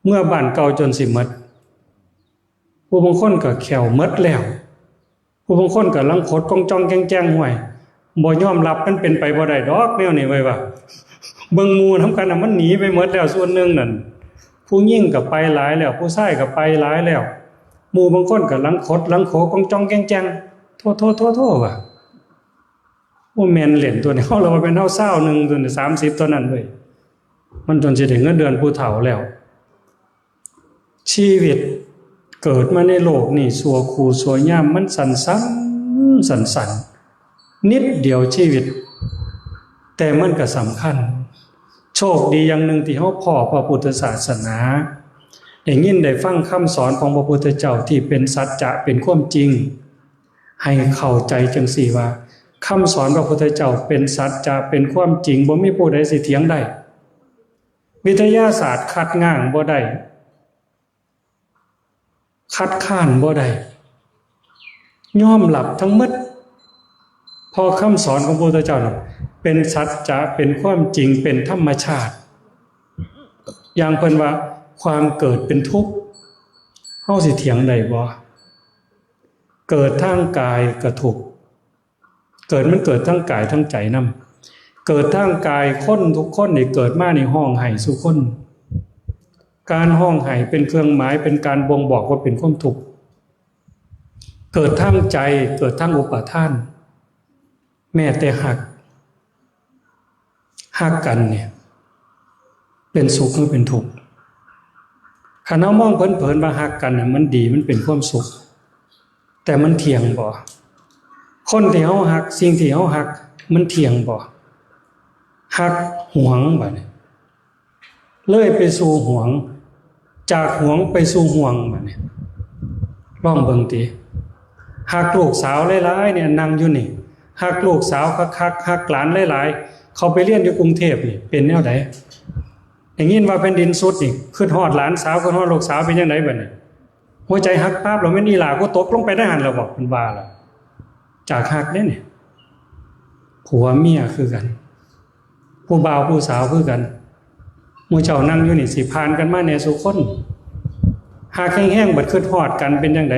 เมือบ้านเก่าจนสิหมด ผู้บางคนก็แข้วหมดแล้ว ผู้บางคนก็ลังขดก้องจ้องแก้งแจ้ง ห้วย บ่ยอมรับ มันเป็นไปบ่ได้ดอกแนวนี้เว้ยว่า เบิ่งหมู่นำกันน่ะ มันหนีไปหมดแล้วส่วนหนึ่งนั่น ผู้หญิงก็ไปหลายแล้ว ผู้ชายก็ไปหลายแล้ว หมู่บางคนก็ลังขดลังโขก้องจ้องแก้งแจ้ง โธ่โธ่โธ่โธ่ว่ะ โอ้ แม่นเล่นตัวนี้ เฮาละว่าเป็นเฮาซาวหนึ่งตัวนี้ สามสิบตัวนั้นเว้ย มันจนสิได้เงินเดือนผู้เฒ่าแล้ว ชีวิตเกิดมาในโลกนี่ชั่วครูชั่วยาม มันสั้นๆ สั้นๆ นิดเดียวชีวิต แต่มันก็สำคัญ โชคดีอย่างหนึ่งที่เฮาพ้อพระพุทธศาสนา ได้ยินได้ฟังคำสอนของพระพุทธเจ้าที่เป็นสัจจะเป็นความจริง ให้เข้าใจจังซี่ว่า คำสอนพระพุทธเจ้าเป็นสัจจะเป็นความจริง บ่มีผู้ใดสิเถียงได้ วิทยาศาสตร์คัดง้างบ่ได้ คัดค้านบ่ได้ ยอมรับทั้งหมด เพราะคำสอนของพระพุทธเจ้าน่ะ เป็นสัจจะ เป็นความจริง เป็นธรรมชาติ อย่างเพิ่นว่าความเกิดเป็นทุกข์ เฮาสิเถียงได้บ่ เกิดทางกายก็ทุกข์ เกิดมันเกิดทั้งกายทั้งใจนำ เกิดทางกาย คนทุกคนนี่เกิดมานี่ฮ้องไห้สู่คน การฮ้องไห้เป็นเครื่องหมาย เป็นการบ่งบอกว่าเป็นความทุกข์ เกิดทางใจ เกิดทางอุปาทาน แม้แต่ฮัก ฮักกันเนี่ย เป็นสุขหรือเป็นทุกข์ คันเฮามองเผินๆว่าฮักกันเนี่ยมันดี มันเป็นความสุข แต่มันเที่ยงบ่ คนที่เฮาฮัก สิ่งที่เฮาฮัก มันเที่ยงบ่ ฮักหวงบัดนี้ เลยไปสู่หวง จากหวงไปสู่ห่วงบัดนี้ ลองเบิ่งติ ฮักลูกสาวหลายๆเนี่ย นั่งอยู่นี่ ฮักลูกสาวคักๆ ฮักหลานหลายๆ เขาไปเรียนอยู่กรุงเทพฯนี่ เป็นแนวใด ได้ยินว่าแผ่นดินสุดนี่ คิดฮอดหลานสาว คิดฮอดลูกสาว เป็นจั่งใดบัดนี้ หัวใจฮักปั๊บ แล้วแม่นอีหล่ากูตกลงไปในหั่นแล้วบ่ เพิ่นว่าล่ะ จากฮักเด้นี่ ผัวเมียคือกัน ผู้บ่าวผู้สาวคือกัน หมู่เจ้านั่งอยู่นี่สิผ่านกันมาแหน่ซุคน ฮักแฮงๆ บัดคิดฮอดกันเป็นจั่งใด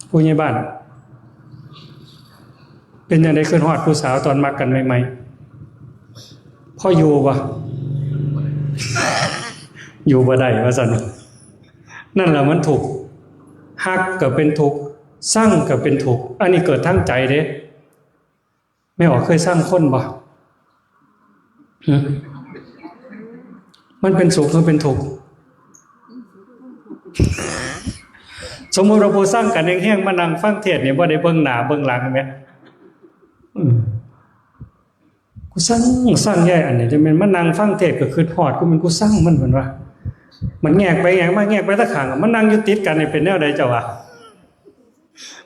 ผู้ใหญ่บ้าน เป็นจั่งใด คิดฮอดผู้สาวตอนมักกันใหม่ๆ พออยู่บ่ อยู่บ่ได้ว่าซั่น นั่นแหละมันทุกข์ ฮักก็เป็นทุกข์ ซังก็เป็นทุกข์ อันนี้เกิดทางใจเด้ แม่ออกเคยซังคนบ่ หึ มันเป็นสุขหรือเป็นทุกข์ สมมุติว่าผู้ซังกันแฮงๆ มานั่งฟังเทศน์นี่ บ่ได้เบิ่งหน้าเบิ่งหลังแหม อืม กูซัง ซังยายอันนี้ จั่งแม่นมานั่งฟังเทศน์ก็คิดฮอด กูแม่นกูซังมัน เพิ่นว่า มันแงกไปแงกมา แงกไปตะข้าง มันนั่งอยู่ติดกันนี่เป็นแนวใดเจ้าว่า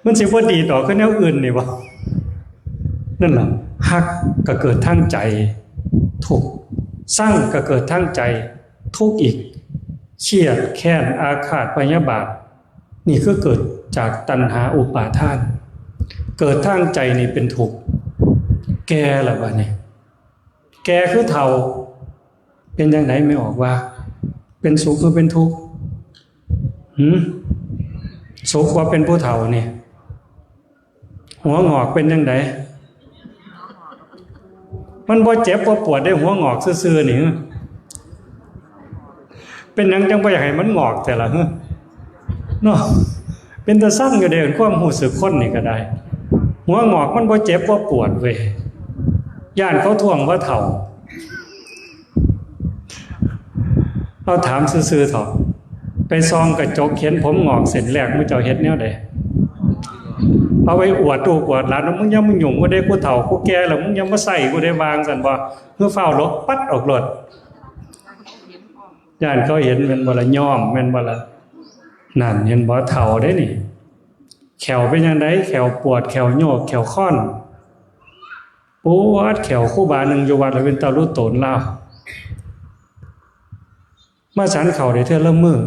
มันสิบ่ดีต่อคือแนวอื่นนี่บ่ นั่นล่ะ ฮักก็เกิดทางใจ ทุกข์ ซังก็เกิดทางใจ ทุกข์อีก เครียดแค้นอาฆาตพยาบาท นี่คือเกิดจากตัณหาอุปาทาน เกิดทางใจนี่เป็นทุกข์ แก่แล้วบัดนี้ แก่คือเฒ่า เป็นจั่งใด แม่ออกว่า เป็นสุขหรือเป็นทุกข์ หึ สุขบ่เป็นผู้เฒ่านี่ หัวงอกเป็นจั่งใด มันบ่เจ็บบ่ปวดเด้ หัวงอกซื่อๆนี่ เป็นหยังจั่งบ่อยากให้มันงอกแท้ล่ะ หึ เนาะ เป็นตาซังอยู่เด้ ความรู้สึกคนนี่ก็ได้ หัวงอกมันบ่เจ็บบ่ปวดเว้ย ย้านเขาท้วงว่าเฒ่า เอาถามซื่อๆเถาะ ไปส่องกระจกเห็นผมงอกเส้นแรก หมู่เจ้าเฮ็ดแนวใด เอาไปอวดลูกอวดหลานว่า มึงอย่ามายุ่งกูเด้ กูเฒ่ากูแก่แล้ว มึงอย่ามาใส่กูเด้ ว่าจั่งซั่นบ่ คือฟ้าวหลบปัดออกโลด ย้านเขาเห็นแม่นบ่ล่ะ ย้อมแม่นบ่ล่ะ นั่นเห็นบ่ เฒ่าเด้นี่ แข้วเป็นจั่งใด แข้วปวด แข้วโยก แข้วค้อน ปวดแข้ว ครูบาหนึ่งอยู่วัดละเป็นตาลุโตนลาว มาฉันข้าวได้เทื่อละมื้อ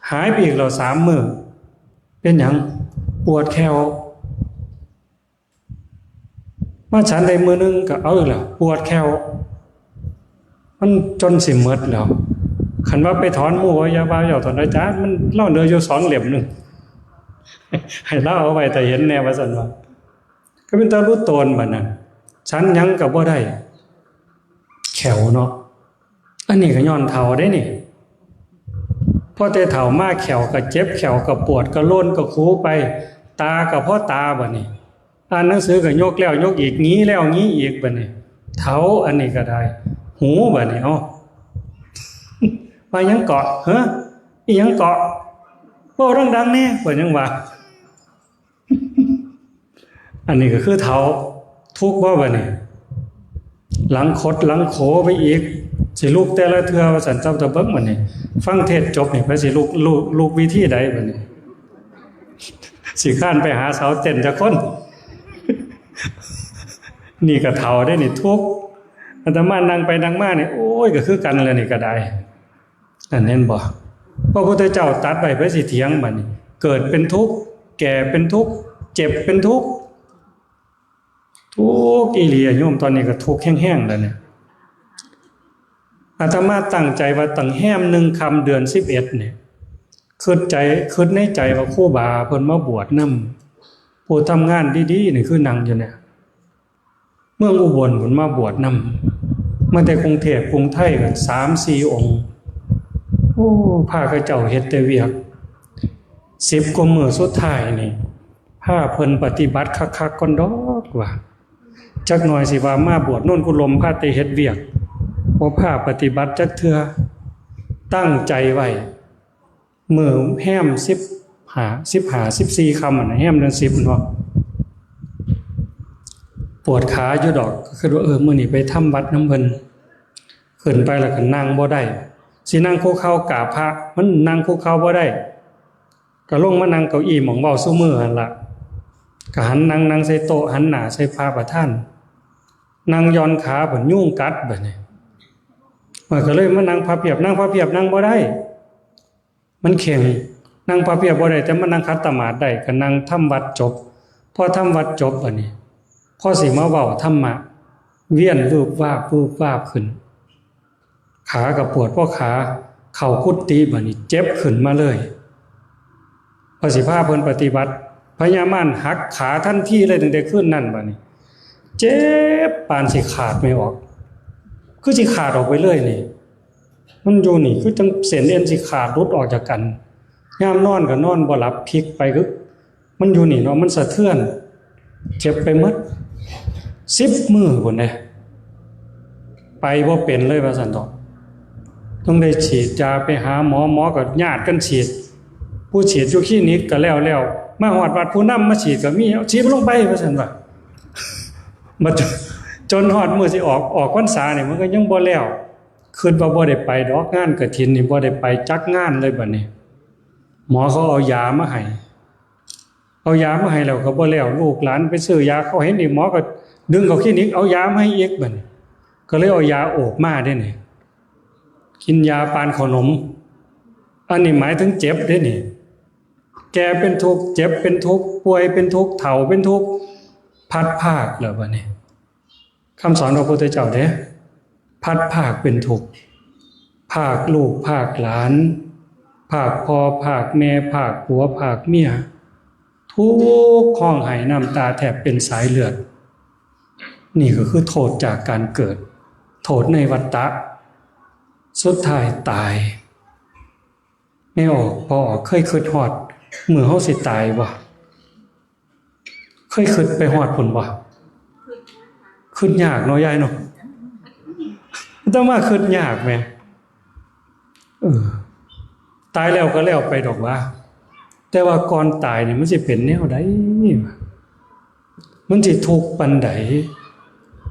หายไปอีกแล้วสามมื้อ เป็นหยัง ปวดแข้ว มาฉันได้มื้อหนึ่งก็เอาอีกแล้ว ปวดแข้ว มันจนสิหมดแล้ว คันว่าไปถอนหมู่ว่าอย่าว่าเจ้าถอนอาจารย์ มันเล่าเหลืออยู่สองเล่มหนึ่ง ให้เล่าเอาไว้แต่เห็นแน่ว่าซั่นว่า ก็เป็นตาลุโตนบัดนั้น ฉันหยังก็บ่ได้ แข้วเนาะ อันนี้ก็ย้อนเฒ่าเด้นี่ พอแต่เฒ่ามาแข้วก็เจ็บ แข้วก็ปวด ก็โลนก็คูไป ตาก็พอตาบัดนี้ อ่านหนังสือก็ยกแล้วยกอีก หงีแล้วหงีอีกบัดนี้ เฒ่าอันนี้ก็ได้ หูบัดนี้ เอ้า ว่าหยังเกาะ เฮ้อ อีหยังเกาะ เว้าดังๆแน่ เพิ่นยังว่า อันนี้ก็คือเฒ่า ทุกข์บ่บัดนี้ หลังคดหลังโขไปอีก สิลุกแต่ละเทื่อว่าซั่น เจ้าตะเบิ่งบัดนี้ ฟังเทศน์จบนี่ ไปสิลุก ลุก ลุกวิธีใดบัดนี้ สิคร้านไปหาเสาเต็นท์จักคน นี่ก็เฒ่าเด้นี่ ทุกข์ อาตมานั่งไปนั่งมานี่ โอ้ย ก็คือกันแหละนี่ก็ได้ นั่นเห็นบ่ พระพุทธเจ้าตรัสไว้ ไผสิเถียงบัดนี้ เกิดเป็นทุกข์ แก่เป็นทุกข์ เจ็บเป็นทุกข์ ทุกข์อีหลีอะโยม ตอนนี้ก็ทุกข์แฮงๆแล้วเนี่ย อาตมาตั้งใจว่าตั้งแฮมหนึ่งค่ำเดือนสิบเอ็ดเนี่ย คิดใจ คิดในใจว่าครูบาเพิ่นมาบวชนำ ผู้ทำงานดีๆนี่คือนั่งอยู่เนี่ย เมืองอุบลเพิ่นมาบวชนำ มาแต่กรุงเทพฯกรุงไทยกันสามสี่องค์ โอ้ พาเขาเจ้าเฮ็ดแต่เวียก สิบกว่ามื้อสุดท้ายนี่ พาเพิ่นปฏิบัติคักๆก่อนดอกว่า จักหน่อยสิว่ามาบวชโน่นกุลม พาแต่เฮ็ดเวียก บ่พาปฏิบัติจักเทื่อ ตั้งใจไว้ มื้อแฮมสิบห้า สิบห้า สิบสี่ค่ำหั่นน่ะ แฮมเดือนสิบเนาะ ปวดขาอยู่ดอก ก็คิดว่า เออ มื้อนี้ไปทำวัดนำเพิ่น ขึ้นไปแล้วก็นั่งบ่ได้ สินั่งคุกเข่ากราบพระ มันนั่งคุกเข่าบ่ได้ ก็ลงมานั่งเก้าอี้หม่องเว้าซุมื้อหั่นล่ะ ก็หันนั่ง นั่งใส่โต๊ะ หันหน้าใส่พระประธาน นั่งหย่อนขา บัดยุงกัดบัดนี้ มันก็เลยมานั่งพับเพียบ นั่งพับเพียบนั่งบ่ได้ มันเข็ง นั่งพับเพียบบ่ได้ แต่มานั่งขัดสมาธิได้ ก็นั่งทำวัดจบ พอทำวัดจบบัดนี้ พอสิมาเว้าธรรมะ เวียนวืบวาบวืบวาบขึ้น ขาก็ปวด พอขาเข้ากุฏิบัดนี้ เจ็บขึ้นมาเลย พอสิพาเพิ่นปฏิบัติ พญามารหักขาทันทีเลย ตั้งแต่คืนนั้นบัดนี้ เจ็บปานสิขาดไม่ออก คือสิขาดออกไปเลยนี่ มันอยู่นี่ คือจังเส้นเอ็นสิขาดหลุดออกจากกัน ยามนอนก็นอนบ่หลับ พลิกไป คือมันอยู่นี่เนาะ มันสะเทือน เจ็บไปหมด สิบมื้อพุ้นเด้ ไปบ่เป็นเลยว่าซั่นเถาะ ต้องได้ฉีดยา ไปหาหมอ หมอก็ญาติกันฉีด ผู้ฉีดอยู่คลินิกก็แล้วแล้ว มาฮอดวัดผู้นำมาฉีดก็มี เอาฉีดลงไปว่าซั่นว่า มาจน จนฮอดมื้อสิออก ออกพรรษานี่มันก็ยังบ่แล้ว คิดว่าบ่ได้ไปดอก งานกฐินนี่บ่ได้ไปจักงานเลยบัดนี้ หมอเขาเอายามาให้ เอายามาให้แล้วก็บ่แล้ว ลูกหลานไปซื้อยา เขาเห็นอีก หมอก็ดึงเข้าคลินิก เอายามาให้อีกบัดนี้ ก็เลยเอายาโอบมาเด้นี่ กินยาปานขนม อันนี้หมายถึงเจ็บเด้นี่ แก่เป็นทุกข์ เจ็บเป็นทุกข์ ป่วยเป็นทุกข์ เฒ่าเป็นทุกข์ พลัดพรากแล้วบัดนี้ คำสอนของพระพุทธเจ้าเด้ พลัดพรากเป็นทุกข์ พรากลูก พรากหลาน พรากพ่อ พรากแม่ พรากผัว พรากเมีย ทุกข์ ร้องไห้น้ำตาแทบเป็นสายเลือด นี่ก็คือโทษจากการเกิด โทษในวัฏฏะ สุดท้ายตาย แม่ออก พ่อออก เคยคิดฮอดมื้อเฮาสิตายบ่ เคยคิดไปฮอดพุ้นบ่ คิดยากเนาะยายเนาะ แต่ว่าคิดยากแหม เออ ตายแล้วก็แล้วไปดอกว่า แต่ว่าก่อนตายนี่มันสิเป็นแนวใด มันสิทุกข์ปานใด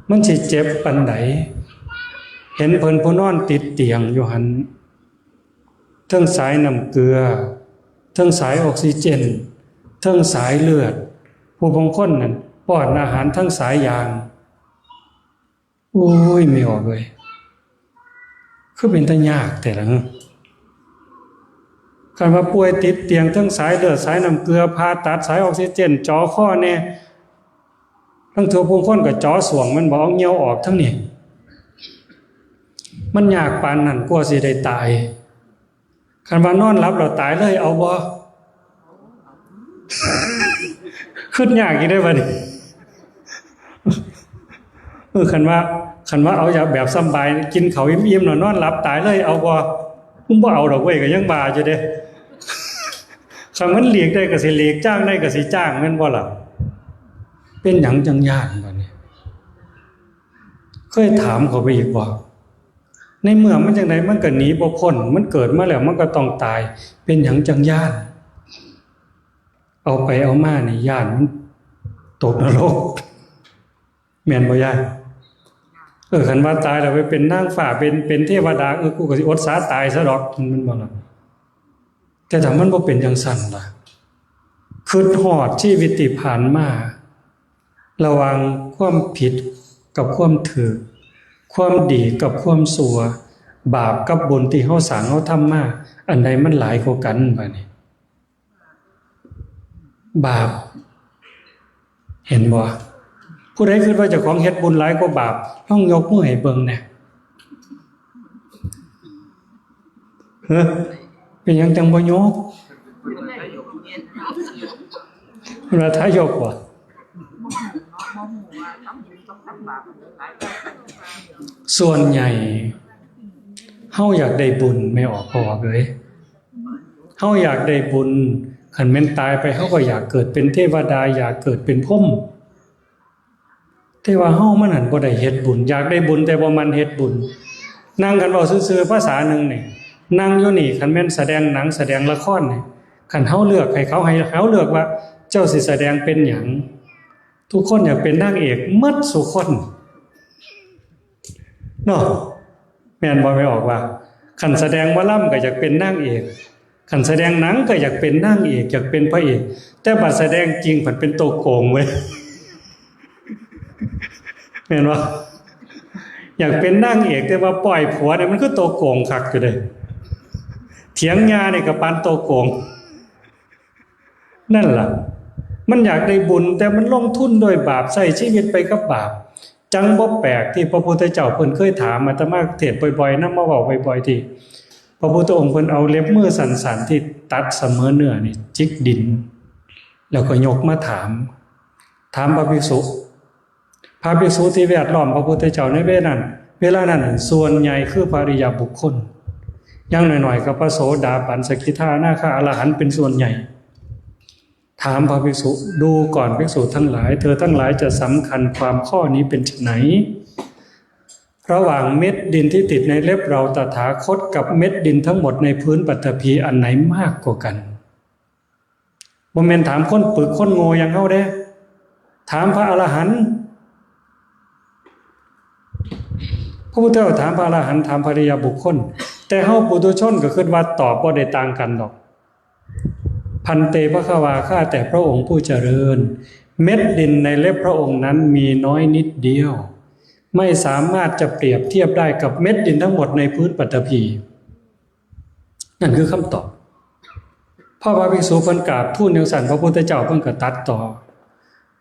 มันสิเจ็บปานใด เห็นเพิ่นผู้นอนติดเตียงอยู่หั่น เทิงสายน้ำเกลือ เทิงสายออกซิเจน เทิงสายเลือด ผู้บางคนนั่นป้อนอาหารเทิงสายยาง โอ้ย แม่ออกเอ้ย คือเป็นตายากแท้ล่ะ คันว่าป่วยติดเตียง เทิงสายเลือด สายน้ำเกลือ ผ่าตัด สายออกซิเจน เจาะคอแน่ ลางเทื่อผู้คนก็เจาะส้วง มันบ่เอาเยี่ยวออกทั้งนี้ มันยากปานนั้น กว่าสิได้ตาย คันว่านอนหลับแล้วตายเลย เอาบ่ คิดยากอีกเด้อบัดนี้ เออ คันว่า คันว่าเอาแบบสำบาย กินข้าวอิ่มๆแล้วนอนหลับตายเลย เอาบ่ มันบ่เอาดอกเว้ย ก็ยังว่าอยู่เด้ คันมันหลีกได้ก็สิหลีก จ้างได้ก็สิจ้าง แม่นบ่ล่ะ เป็นหยังจังย้านบัดนี้ เคยถามเขาไปอีกบ่ ในเมื่อมันจังใด มันก็หนีบ่พ้น มันเกิดมาแล้วมันก็ต้องตาย เป็นหยังจังย้าน เอาไปเอามานี่ย้านมันตกนรก แม่นบ่ยาย เออ คันว่าตายแล้วไปเป็นนางฟ้า เป็น เป็นเทวดา เออ กูก็สิอดสาตายซะดอก มันบ่ล่ะ แต่ถ้ามันบ่เป็นจังซั่นล่ะ คิดฮอดชีวิตที่ผ่านมา ระหว่างความผิดกับความถูก ความดีกับความชั่ว บาปกับบุญที่เฮาสร้างเฮาทำมา อันใดมันหลายกว่ากันบัดนี้ บาป เห็นบ่ ผ ผู้ใดคิดว่าเจ้าของเฮ็ดบุญหลายกว่าบาป ลองยกมือให้เบิ่งแหน่ เฮ้อ เป็นหยังจังบ่ยก เวลาท้ายยกว่า ส่วนใหญ่ เฮาอยากได้บุญ แม่ออก พ่อออกเอ้ย เฮาอยากได้บุญ คันแม่นตายไป เฮาก็อยากเกิดเป็นเทวดา อยากเกิดเป็นพรหม แต่ว่าเฮามันหั่นบ่ได้เฮ็ดบุญ อยากได้บุญแต่บ่หมั่นเฮ็ดบุญ นั่งกันเว้าซื่อๆ ภาษาหนึ่งนี่ นั่งอยู่นี่ คันแม่นแสดงหนังแสดงละครนี่ คันเฮาเลือกให้เขา ให้เฮาเลือกว่าเจ้าสิแสดงเป็นหยัง ทุกคนอยากเป็นนางเอกหมดซุคน เนาะ แม่นบ่ แม่ออกว่า คันแสดงหมอลำก็อยากเป็นนางเอก คันแสดงหนังก็อยากเป็นนางเอก อยากเป็นพระเอก แต่บัดแสดงจริงผัดเป็นตัวโกงเว้ย แม่นบ่ อยากเป็นนางเอก แต่ว่าปล่อยผัวเนี่ยมันคือตัวโกงคักอยู่เด้ เถียงย่าเนี่ยก็ปานตัวโกง นั่นล่ะ มันอยากได้บุญ แต่มันลงทุนด้วยบาป ใช้ชีวิตไปกับบาป จั่งบ่แปลกที่พระพุทธเจ้าเพิ่นเคยถาม อาตมาเทศน์บ่อยๆ นำมาเว้าบ่อยๆ ที่ พระพุทธองค์เพิ่นเอาเล็บมือสั้นๆ ที่ตัดเสมอเนื้อนี่จิกดิน แล้วก็ยกมาถาม ถามพระภิกษุ พระภิกษุที่แวดล้อมพระพุทธเจ้าในเวลานั้น เวลานั้นส่วนใหญ่คือพระอริยบุคคล อย่างน้อยๆ ก็พระโสดาบัน สกิทา อนาคา อรหันต์เป็นส่วนใหญ่ ถามพระภิกษุ ดูก่อนภิกษุทั้งหลาย เธอทั้งหลายจะสำคัญความข้อนี้เป็นไฉน ระหว่างเม็ดดินที่ติดในเล็บเราตถาคตกับเม็ดดินทั้งหมดในพื้นปฐพีอันไหนมากกว่ากัน บ่แม่นถามคนปึกคนโง่อย่างเฮาเด้ ถามพระอรหันต์ พระพุทธเจ้าถามพระอรหันต์ ถามพระอริยบุคคล แต่เฮาปุถุชนก็คิดว่าตอบบ่ได้ต่างกันดอก ภันเต ภควา ข้าแต่พระองค์ผู้เจริญ เม็ดดินในเล็บพระองค์นั้นมีน้อยนิดเดียว ไม่สามารถจะเปรียบเทียบได้กับเม็ดดินทั้งหมดในพื้นปฐพี นั่นคือคำตอบ พอพระภิกษุเพิ่นกราบทูลจั่งซั้น พระพุทธเจ้าเพิ่นก็ตรัสต่อ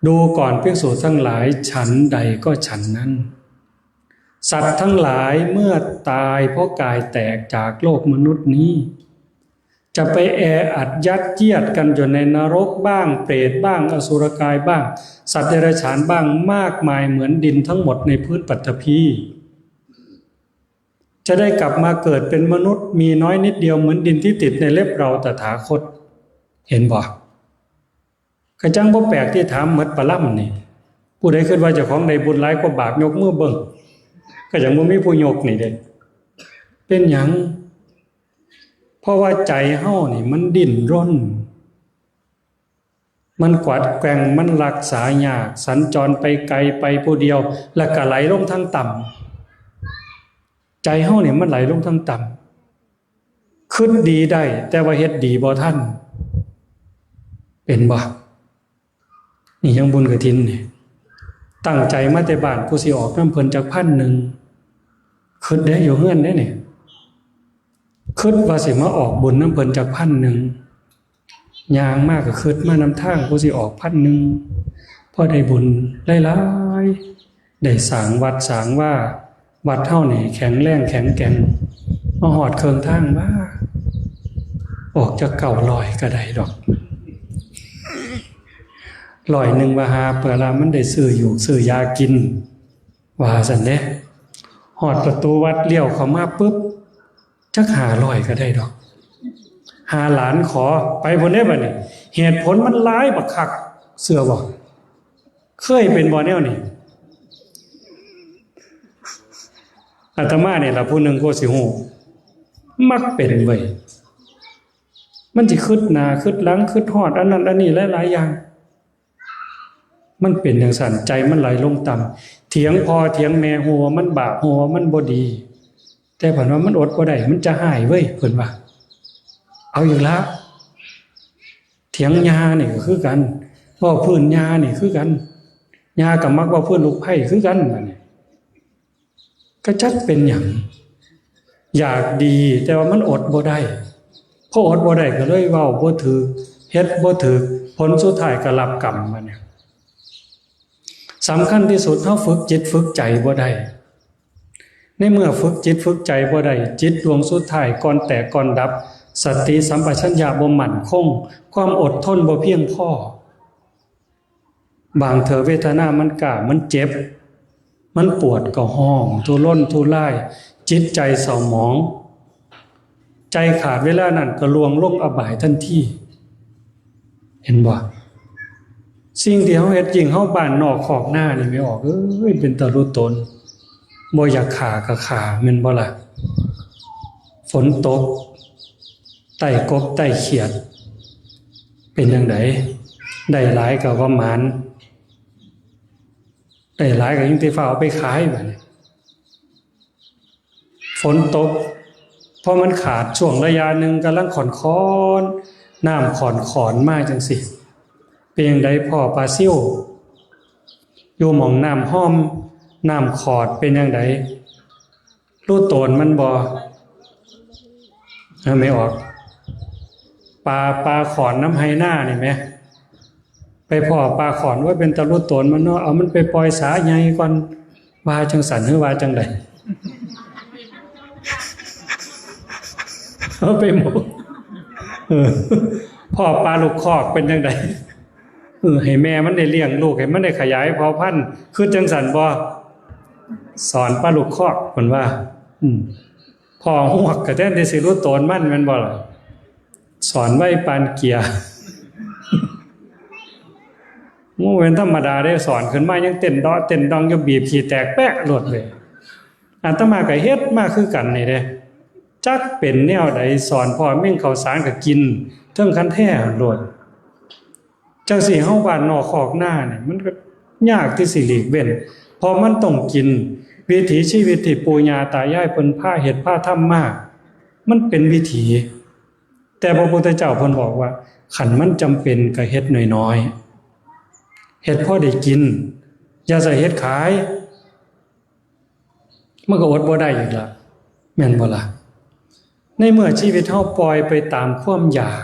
ดูก่อนภิกษุทั้งหลาย ฉันใดก็ฉันนั้น สัตว์ทั้งหลายเมื่อตายเพราะกายแตกจากโลกมนุษย์นี้ จะไปแออัดยัดเยียดกันอยู่ในนรกบ้าง เปรตบ้าง อสุรกายบ้าง สัตว์เดรัจฉานบ้าง มากมายเหมือนดินทั้งหมดในพื้นปฐพี จะได้กลับมาเกิดเป็นมนุษย์มีน้อยนิดเดียวเหมือนดินที่ติดในเล็บเราตถาคต เห็นบ่ ก็จั่งบ่แปลกที่ถามหมดปะล่ำนี่ ผู้ใดคิดว่าเจ้าของได้บุญหลายกว่าบาปยกมือเบิ่ง ก็ยังบ่มีผู้ยกนี่เด้ เป็นหยัง เพราะว่าใจเฮานี่มันดิ้นรน มันกวัดแกว่ง มันรักษายาก สัญจรไปไกลไปผู้เดียว แล้วก็ไหลลงทางต่ำ ใจเฮานี่มันไหลลงทางต่ำ คิดดีได้ แต่ว่าเฮ็ดดีบ่ทัน เป็นบ่ นี่ยังบุญกฐินนี่ ตั้งใจมาแต่บ้าน กูสิออกนำเพิ่นจักพันหนึ่ง คิดเด้ อยู่เฮือนเด้นี่ คิดว่าสิมาออกบุญนำเพิ่นจักพันหนึ่ง ย่างมากก็คิดมานำทาง กูสิออกพันหนึ่ง พอได้บุญหลายๆ ได้สร้างวัดสร้างวา วัดเฮานี่แข็งแรงแข็งแกร่ง มาฮอดเครื่องทางว่า ออกจักเก้าร้อยก็ได้ดอก ร้อยหนึ่งว่าหาเพื่อละมันได้ซื้ออยู่ซื้อยากิน ว่าซั่นเด้ ฮอดประตูวัดเลี้ยวเข้ามาปุ๊บ จักห้าร้อยก็ได้ดอก หาหลานขอ ไปพุ่นเด้บัดนี้ เหตุผลมันหลายบักคัก เชื่อบ่ เคยเป็นบ่แนวนี้ อาตมานี่ล่ะผู้หนึ่งก็สิฮู้ มักเป็นเว้ย มันสิคิดหน้าคิดหลัง คิดฮอดอันนั้นอันนี้หลายๆ อย่าง มันเป็นจั่งซั้น ใจมันไหลลงต่ำ เถียงพ่อเถียงแม่ ฮู้ว่ามันบาป ฮู้ว่ามันบ่ดี แต่เพิ่นว่ามันอดบ่ได้ มันจะฮ้ายเว้ย เพิ่นว่า เอาอีกละ เถียงย่านี่ก็คือกัน เว้าพื้นย่านี่คือกัน ย่าก็มักเว้าพื้นลูกไผ่คือกัน บัดนี้ ก็จักเป็นหยัง อยากดี แต่ว่ามันอดบ่ได้ พออดบ่ได้ก็เลยเว้าบ่ถืก เฮ็ดบ่ถืก ผลสุดท้ายก็รับกรรม บัดนี้ สำคัญที่สุด เฮาฝึกจิตฝึกใจบ่ได้ ในเมื่อฝึกจิตฝึกใจบ่ได้ จิตดวงสุดท้ายก่อนแตกก่อนดับ สติสัมปชัญญะบ่มั่นคง ความอดทนบ่เพียงพอ บางเทื่อเวทนามันกล้า มันเจ็บ มันปวดก็ฮ้องทุรนทุราย จิตใจเศร้าหมอง ใจขาดเวลานั้นก็ล่วงลงอบายทันที เห็นบ่ สิ่งที่เฮาเฮ็ด ยิ่งเฮาบ้านนอกคอกนานี่ แม่ออกเอ้ย เป็นตาลุตน บ่อยากฆ่าก็ฆ่า แม่นบ่ล่ะ ฝนตก ไต่กบไต่เขียด เป็นจั่งใด ได้หลายก็ว่าหมาน ได้หลายก็ยังสิฟ้าวเอาไปขายบัดนี้ ฝนตก พอมันขาดช่วงระยะหนึ่ง กำลังขอนๆ น้ำขอนๆ มาจั่งซี้ เป็นจั่งใด พ้อปลาซิว อยู่หม่องน้ำหอม น้ำขอด เป็นจั่งใด ลุตนมันบ่ เออ แม่ออก ปลา ปลาขอนน้ำไฮนานี่แหม ไปพ้อปลาขอน ว่าเป็นตาลุตนมันเนาะ เอามันไปปล่อยสาใหญ่ก่อน ว่าจั่งซั่นหรือว่าจั่งใด เอาไปหมด เออ พ้อปลาลูกคอกเป็นจั่งใด เออ ให้แม่มันได้เลี้ยงลูก ให้มันได้ขยายเผ่าพันธุ์ คือจั่งซั่นบ่ สอนปลาลูกคอก เพิ่นว่า อืม พ้อฮวกก็แทนที่สิลุตนมัน แม่นบ่ล่ะ สอนไวปานเกียร์ โอ้ เป็นธรรมดาเด้ สอนขึ้นมายังเต้นเดาะเต้นดองอยู่ บีบขี้แตกแป๊ะโลดเลย อาตมาก็เฮ็ดมาคือกันนี่เด้ จักเป็นแนวใด สอนพ้อเม่งข้าวสารก็กิน เทิงคันแท้โลด จั่งซี้ เฮาบ้านนอกคอกนาเนี่ย มันก็ยากที่สิหลีกเว้น เพราะมันต้องกิน วิถีชีวิตที่ปู่ย่าตายายเพิ่นพาเฮ็ดพาทำมา มันเป็นวิถี แต่พระพุทธเจ้าเพิ่นบอกว่า คันมันจำเป็นก็เฮ็ดน้อยๆ เฮ็ดพอได้กิน อย่าใส่เฮ็ดขาย มันก็อดบ่ได้อีกละ แม่นบ่ล่ะ ในเมื่อชีวิตเฮาปล่อยไปตามความอยาก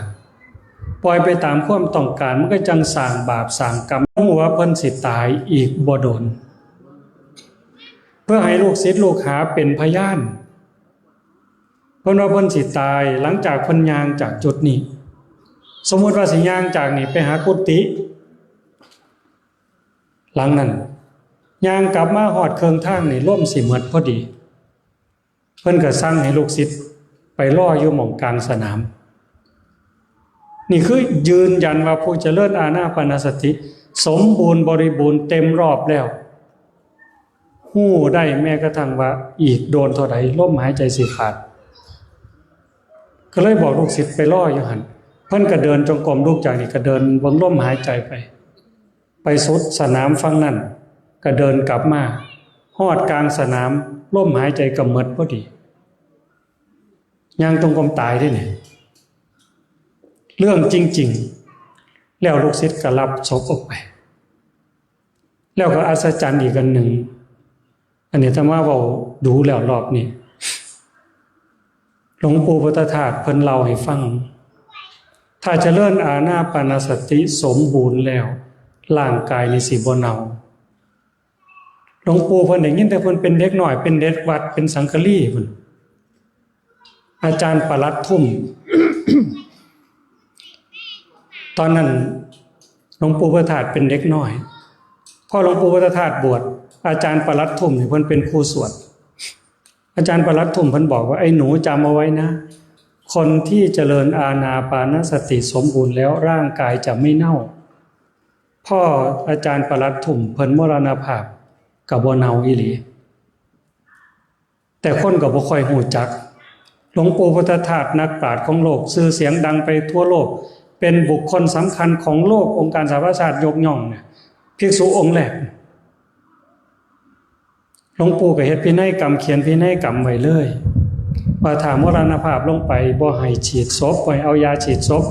ปล่อยไปตามความต้องการ มันก็จั่งสร้างบาปสร้างกรรม ฮู้ว่าเพิ่นสิตายอีกบ่โดน เพื่อให้ลูกศิษย์ลูกหาเป็นพยาน เพิ่นว่าเพิ่นสิตายหลังจากเพิ่นย่างจากจุดนี้ สมมุติว่าสิย่างจากนี่ไปหากุฏิหลังนั้น ย่างกลับมาฮอดเครื่องทางนี่ ลมสิหมดพอดี เพิ่นก็สั่งให้ลูกศิษย์ไปรออยู่หม่องกลางสนาม นี่คือยืนยันว่าผู้เจริญอานาปานสติ สมบูรณ์บริบูรณ์เต็มรอบแล้ว ฮู้ได้แม้กระทั่งว่าอีกโดนเท่าใดลมหายใจสิขาด ก็เลยบอกลูกศิษย์ไปรออยู่หั่น เพิ่นก็เดินจงกรมลุกจากนี่ก็เดินเบิ่งลมหายใจไป ไปสุดสนามฝั่งนั้น ก็เดินกลับมา ฮอดกลางสนาม ลมหายใจก็หมดพอดี ย่างจงกรมตายเด้นี่ เรื่องจริงๆ แล้วลูกศิษย์ก็รับศพออกไป แล้วก็อัศจรรย์อีกอันหนึ่ง อันนี้อาตมาเว้าดูแล้วรอบนี้ หลวงปู่พุทธทาสเพิ่นเล่าให้ฟัง ถ้าเจริญอานาปานสติสมบูรณ์แล้ว ร่างกายนี่สิบ่เน่า หลวงปู่เพิ่นได้ยินแต่เพิ่นเป็นเด็กน้อย เป็นเด็กวัด เป็นสังฆลีพุ้น อาจารย์ปลัดทุ่ม ตอนนั้นหลวงปู่พุทธทาสเป็นเด็กน้อย พอหลวงปู่พุทธทาสบวช อาจารย์ปลัดทุ่มนี่เพิ่นเป็นครูสวด อาจารย์ปลัดทุ่มเพิ่นบอกว่า ไอ้หนูจำเอาไว้นะ คนที่เจริญอานาปานสติสมบูรณ์แล้วร่างกายจะไม่เน่า พ่ออาจารย์ปลัดทุ่มเพิ่นมรณภาพก็บ่เน่าอีหลี แต่คนก็บ่ค่อยฮู้จัก หลวงปู่พุทธทาสนักปราชญ์ของโลก ชื่อเสียงดังไปทั่วโลก เป็นบุคคลสำคัญของโลก องค์การสหประชาชาติยกย่องเนี่ย ภิกษุองค์แรก หลวงปู่ก็เฮ็ดพินัยกรรม เขียนพินัยกรรมไว้เลย ว่าถ้ามรณภาพลงไป บ่ให้ฉีดศพ บ่ให้เอายาฉีดศพ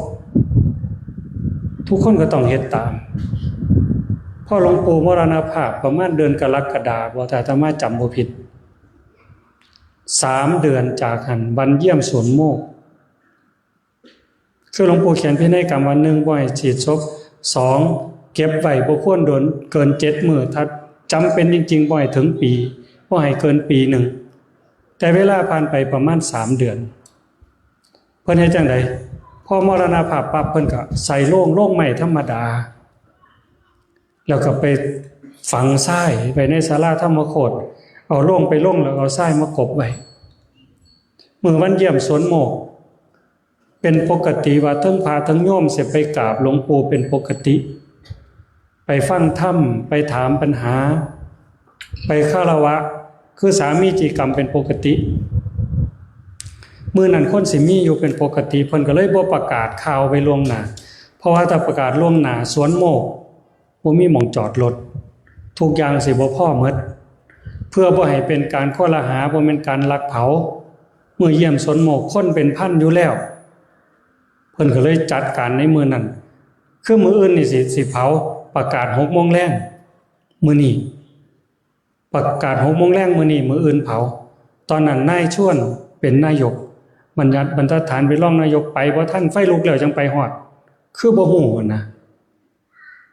ทุกคนก็ต้องเฮ็ดตาม พอหลวงปู่มรณภาพประมาณเดือนกรกฎาคม บ่ ถ้าอาตมาจำบ่ผิด สามเดือนจากหั่น วันเยี่ยมสวนโมกข์ คือหลวงปู่เขียนพินัยกรรมว่า หนึ่ง บ่ให้ฉีดศพ สอง เก็บไว้บ่ควรโดนเกินเจ็ดมื้อ ถ้า จำเป็นจริงๆ บ่ให้ถึงปี บ่ให้เกินปีหนึ่ง แต่เวลาผ่านไปประมาณสามเดือน เพิ่นเฮ็ดจั่งใด พอมรณภาพปั๊บ เพิ่นก็ใส่โลง โลงไม้ธรรมดา แล้วก็ไปฝังทรายไว้ในศาลาธรรมโคตร เอาโลงไปลง แล้วเอาทรายมากบไว้ มื้อวันเยี่ยมสวนโมกข์ เป็นปกติว่าทั้งพระทั้งโยมสิไปกราบหลวงปู่เป็นปกติ ไปฟังธรรม ไปถามปัญหา ไปคารวะ คือสามีจิกรรมเป็นปกติ มื้อนั้นคนสิมีอยู่เป็นปกติ เพิ่นก็เลยบ่ประกาศข่าวไว้ล่วงหน้า เพราะว่าถ้าประกาศล่วงหน้า สวนโมกข์บ่มีหม่องจอดรถ ทุกอย่างสิบ่พอหมด เพื่อบ่ให้เป็นการคอรหา บ่แม่นการลักเผา มื้อเยี่ยมสวนโมกข์คนเป็นพันอยู่แล้ว เพิ่นก็เลยจัดการในมื้อนั้น คือมื้ออื่นนี่สิ สิเผา ประกาศหกโมงแลง มื้อนี้ ประกาศหกโมงแลงมื้อนี้ มื้ออื่นเผา ตอนนั้นนายชวนเป็นนายก บัญญัติบรรทัดฐานเป็นรองนายก ไปบ่ทัน ไฟลุกแล้วจั่งไปฮอด คือบ่ฮู้หั้นนะ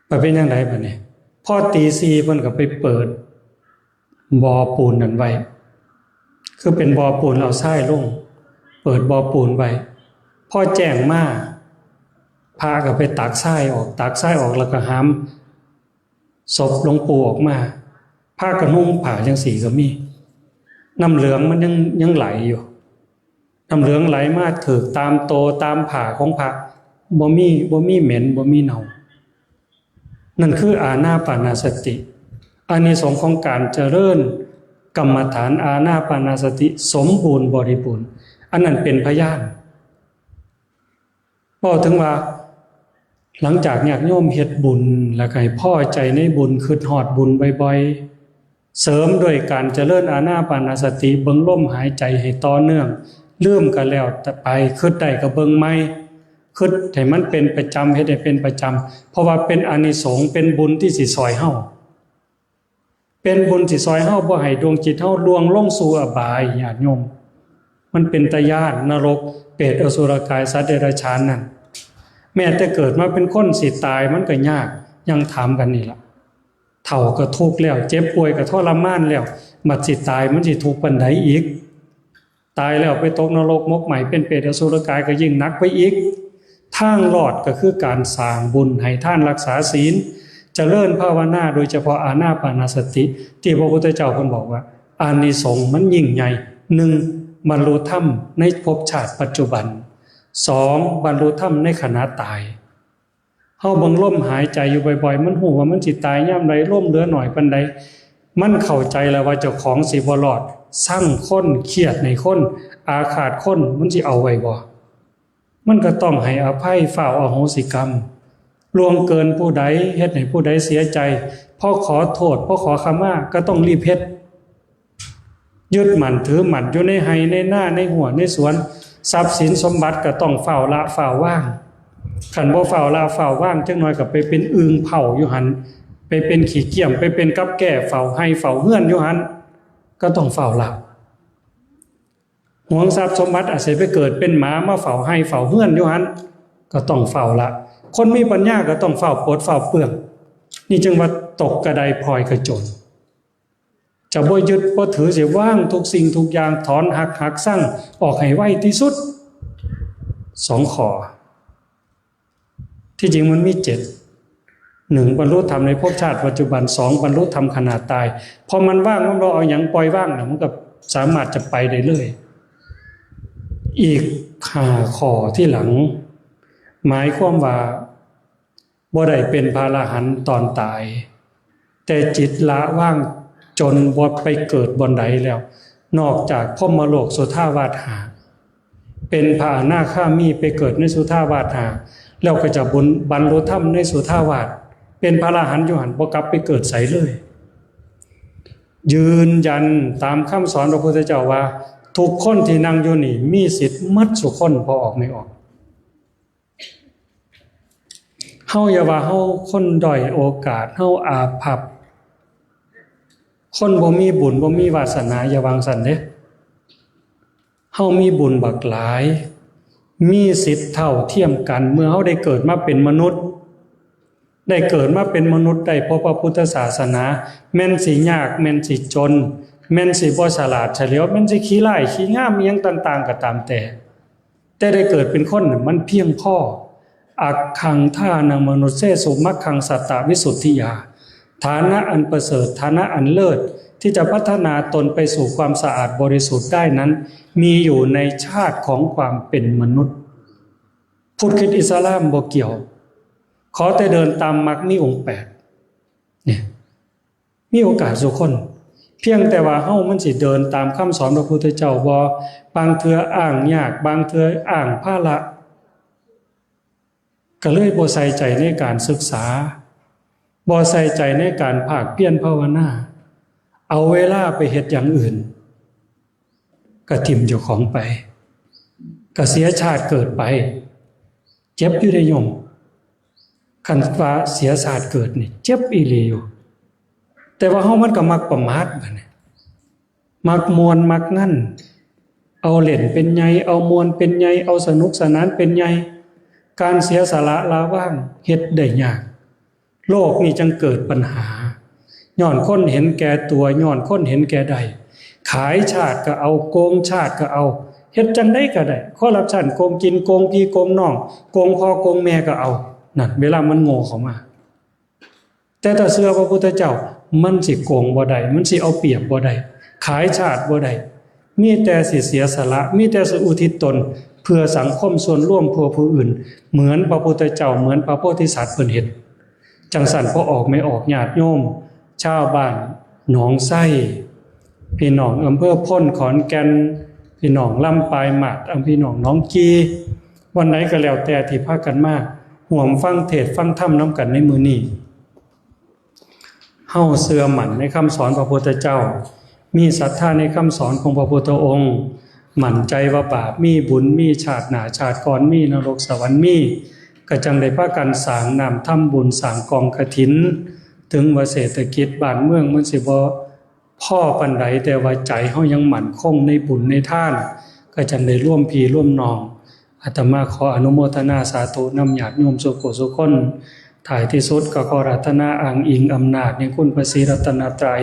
ไปเป็นจั่งใดบัดนี้ พอตีสี่เพิ่นก็ไปเปิดบ่อปูนนั่นไว้ คือเป็นบ่อปูน เอาทรายลง เปิดบ่อปูนไว้ พอแจ้งมา พระก็ไปตักทรายออก ตักทรายออกแล้วก็หามศพหลวงปู่ออกมา พระก็นุ่งผ้าจั่งซี้ก็มี น้ำเหลืองมันยัง ยังไหลอยู่ น้ำเหลืองไหลมาถืกตามโตตามผ้าของพระ บ่มี บ่มีเหม็น บ่มีเน่า นั่นคืออานาปานสติ อานิสงส์ของการเจริญกรรมฐานอานาปานสติสมบูรณ์บริบูรณ์ อันนั้นเป็นพยาน เว้าถึงว่า หลังจากญาติโยมเฮ็ดบุญ แล้วก็ให้พอใจในบุญ คิดฮอดบุญบ่อยๆ เสริมด้วยการเจริญอานาปานสติ เบิ่งลมหายใจให้ต่อเนื่อง ลืมก็แล้วไป คิดได้ก็เบิ่งใหม่ คิดให้มันเป็นประจำ เฮ็ดให้เป็นประจำ เพราะว่าเป็นอานิสงส์ เป็นบุญที่สิซ่อยเฮา เป็นบุญสิซ่อยเฮาบ่ให้ดวงจิตเฮาล่วงลงสู่อบาย ญาติโยม มันเป็นตาย้าน นรก เปรต อสุรกาย สัตว์เดรัจฉานนั่น แม้แต่เกิดมาเป็นคนสิตายมันก็ยาก ยังถามกันนี่ล่ะ เฒ่าก็ทุกข์แล้ว เจ็บป่วยก็ทรมานแล้ว บัดสิตายมันสิทุกข์ปานใดอีก ตายแล้วไปตกนรกหมกไหม้เป็นเปรตอสุรกายก็ยิ่งหนักไปอีก ทางรอดก็คือการสร้างบุญ ให้ทาน รักษาศีล เจริญภาวนา โดยเฉพาะอานาปานสติ ที่พระพุทธเจ้าเพิ่นบอกว่า อานิสงส์มันยิ่งใหญ่ หนึ่ง บรรลุธรรมในภพชาติปัจจุบัน สอง บรรลุธรรมในขณะตาย เฮาเบิ่งลมหายใจอยู่บ่อยๆ มันฮู้ว่ามันสิตายยามใด ลมเหลือหน่อยปานใด มันเข้าใจแล้วว่าเจ้าของสิบ่รอด ซังคน เครียดให้คน อาฆาตคน มันสิเอาไว้บ่ มันก็ต้องให้อภัย ฟ้าวอโหสิกรรม ล่วงเกินผู้ใด เฮ็ดให้ผู้ใดเสียใจ พอขอโทษ พอขอขมา ก็ต้องรีบเฮ็ด ยึดมั่นถือมั่นอยู่ในไฮ่ในนาในหัวในสวน ทรัพย์สินสมบัติก็ต้องฟ้าวละฟ้าววาง คันบ่ฟ้าวละฟ้าววาง จักหน่อยก็ไปเป็นอึ่งเฝ้าอยู่หั่น ไปเป็นขี้เกียม ไปเป็นกับแก้เฝ้าไฮ่เฝ้าเฮือนอยู่หั่น ก็ต้องฟ้าวละ หวงทรัพย์สมบัติ อาศัยไปเกิดเป็นหมามาเฝ้าไฮ่เฝ้าเฮือนอยู่หั่น ก็ต้องฟ้าวละ คนมีปัญญาก็ต้องฟ้าวปลดฟ้าวเปลื้อง นี่จึงว่าตกกระไดพลอยกระโจน จะบ่ยึดบ่ถือเสียวางทุกสิ่งทุกอย่าง ถอนหัก หักซังออกให้ไวที่สุด สองข้อ ที่จริงมันมีเจ็ด หนึ่ง บรรลุธรรมในภพชาติปัจจุบัน สอง บรรลุธรรมขณะตาย พอมันว่าง มันบ่เอาหยัง ปล่อยวางแล้ว มันก็สามารถจะไปได้เลย อีกห้าข้อที่หลัง หมายความว่า บ่ได้เป็นพระอรหันต์ตอนตาย แต่จิตละวางจนบ่ไปเกิดบ่อนใดแล้ว นอกจากพรหมโลกสุทาวาสห้า เป็นพระอนาคามีไปเกิดในสุทาวาสห้า แล้วก็จะบุญบรรลุธรรมในสุทาวาส เป็นพระอรหันต์อยู่หั่น บ่กลับไปเกิดไสเลย ยืนยันตามคำสอนพระพุทธเจ้าว่า ทุกคนที่นั่งอยู่นี่มีสิทธิ์หมดซุคน พอออกไม่ออก เฮาอย่าว่าเฮาคนด้อยโอกาส เฮาอาภัพ คนบ่มีบุญบ่มีวาสนา อย่าว่าจั่งซั้นเด้ เฮามีบุญบักหลาย มีสิทธิ์เท่าเทียมกัน เมื่อเฮาได้เกิดมาเป็นมนุษย์ ได้เกิดมาเป็นมนุษย์ ได้พบพระพุทธศาสนา แม่นสิยาก แม่นสิจน แม่นสิบ่ฉลาดเฉลียว แม่นสิขี้ร้ายขี้งามอิหยังต่างๆ ก็ตามแต่ แต่ได้เกิดเป็นคนน่ะมันเพียงพอ อักขังทานังมนุษย์เสสุ มักขังสัตตวิสุทธิยา ฐานะอันประเสริฐ ฐานะอันเลิศ ที่จะพัฒนาตนไปสู่ความสะอาดบริสุทธิ์ได้นั้น มีอยู่ในชาติของความเป็นมนุษย์ พุทธคริสต์อิสลามบ่เกี่ยว ขอแต่เดินตามมรรคมีองค์แปด เนี่ย มีโอกาสสู่คน เพียงแต่ว่าเฮามันสิเดินตามคำสอนพระพุทธเจ้าบ่ บางเทื่ออ้างยาก บางเทื่ออ้างภาระ ก็เลยบ่ใส่ใจในการศึกษา บ่ใส่ใจในการภาคเพียรภาวนา เอาเวลาไปเฮ็ดอย่างอื่น ก็ถิ่มเจ้าของไป ก็เสียชาติเกิดไป เจ็บอยู่เด้โยม คันว่าเสียชาติเกิดนี่เจ็บอีหลีอยู่ แต่ว่าเฮามันก็มักประมาทบัดนี้ มักม่วนมักงัน เอาเล่นเป็นใหญ่ เอาม่วนเป็นใหญ่ เอาสนุกสนานเป็นใหญ่ การเสียสละละวางเฮ็ดได้ยาก โลกนี่จังเกิดปัญหา ย้อนคนเห็นแก่ตัว ย้อนคนเห็นแก่ได้ ขายชาติก็เอา โกงชาติก็เอา เฮ็ดจังใดก็ได้ คอร์รัปชัน โกงกิน โกงพี่โกงน้อง โกงพ่อโกงแม่ก็เอา นั่น เวลามันโง่เข้ามา แต่ถ้าเชื่อพระพุทธเจ้า มันสิโกงบ่ได้ มันสิเอาเปรียบบ่ได้ ขายชาติบ่ได้ มีแต่สิเสียสละ มีแต่สิอุทิศตน เพื่อสังคมส่วนรวม เพื่อผู้อื่น เหมือนพระพุทธเจ้า เหมือนพระโพธิสัตว์เพิ่นเฮ็ด จังซั่น พ่อออกแม่ออก ญาติโยม ชาวบ้านหนองไส้ พี่น้องอำเภอพล ขอนแก่น พี่น้องลำปายมาศ พี่น้องหนองกี่ วันไหนก็แล้วแต่ที่พากันมาร่วมฟังเทศน์ฟังธรรมนำกันในมื้อนี้ เฮาเชื่อมั่นในคำสอนพระพุทธเจ้า มีศรัทธาในคำสอนของพระพุทธองค์ มั่นใจว่าบาปมีบุญ มีชาติหน้าชาติก่อน มีนรกสวรรค์มี ก็จังได้พากันสร้างน้ำทำบุญ สร้างกองกฐิน ถึงว่าเศรษฐกิจบ้านเมืองมันสิบ่พอปานใด แต่ว่าใจเฮายังมั่นคงในบุญในทาน ก็จังได้รวมพี่รวมน้อง อาตมาขออนุโมทนาสาธุนำญาติโยมสู่ผู้สู่คน ท้ายที่สุดก็ขออาราธนาอ้างอิงอำนาจแห่งคุณพระศรีรัตนตรัย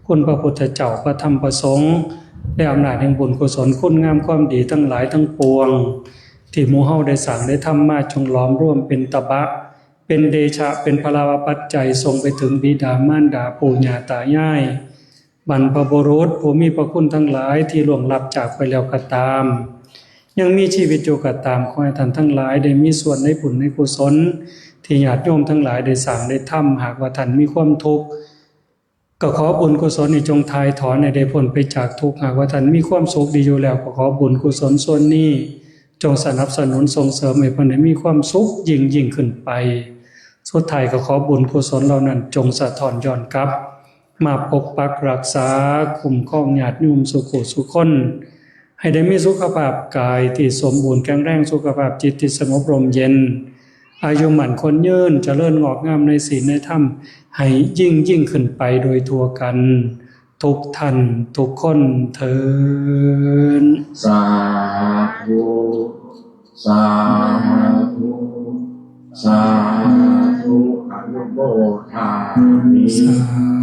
คุณพระพุทธเจ้า พระธรรม พระสงฆ์ และอำนาจแห่งบุญกุศลคุณงามความดีทั้งหลายทั้งปวง ที่หมู่เฮาได้สร้างได้ทำมา จงหลอมรวมเป็นตบะ เป็นเดชะ เป็นพลวปัจจัย ส่งไปถึงบิดามารดา ปู่ย่าตายาย บรรพบุรุษผู้มีพระคุณทั้งหลายที่ล่วงลับจากไปแล้วก็ตาม ยังมีชีวิตอยู่ก็ตาม ขอให้ท่านทั้งหลายได้มีส่วนในบุญในกุศล ที่ญาติโยมทั้งหลายได้สร้างได้ทำ หากว่าท่านมีความทุกข์ ก็ขอบุญกุศลนี้จงถ่ายถอนให้ได้พ้นไปจากทุกข์ หากว่าท่านมีความสุขดีอยู่แล้ว ก็ขอบุญกุศลส่วนนี้ จงสนับสนุนส่งเสริมให้เพิ่นได้มีความสุขยิ่งยิ่งขึ้นไป สุดท้ายก็ขอบุญกุศลเหล่านั้นจงสะท้อนย้อนกลับ มาปกปักรักษาคุ้มครองญาติโยมสู่ผู้สู่คน ให้ได้มีสุขภาพกายที่สมบูรณ์แข็งแรง สุขภาพจิตที่สงบร่มเย็น อายุมั่นขวัญยืน เจริญงอกงามในศีลในธรรม ให้ยิ่งยิ่งขึ้นไปโดยทั่วกัน ทุกท่านทุกคนเทอญ สาธุ สาธุ สาธุ อนุโมทามิ สา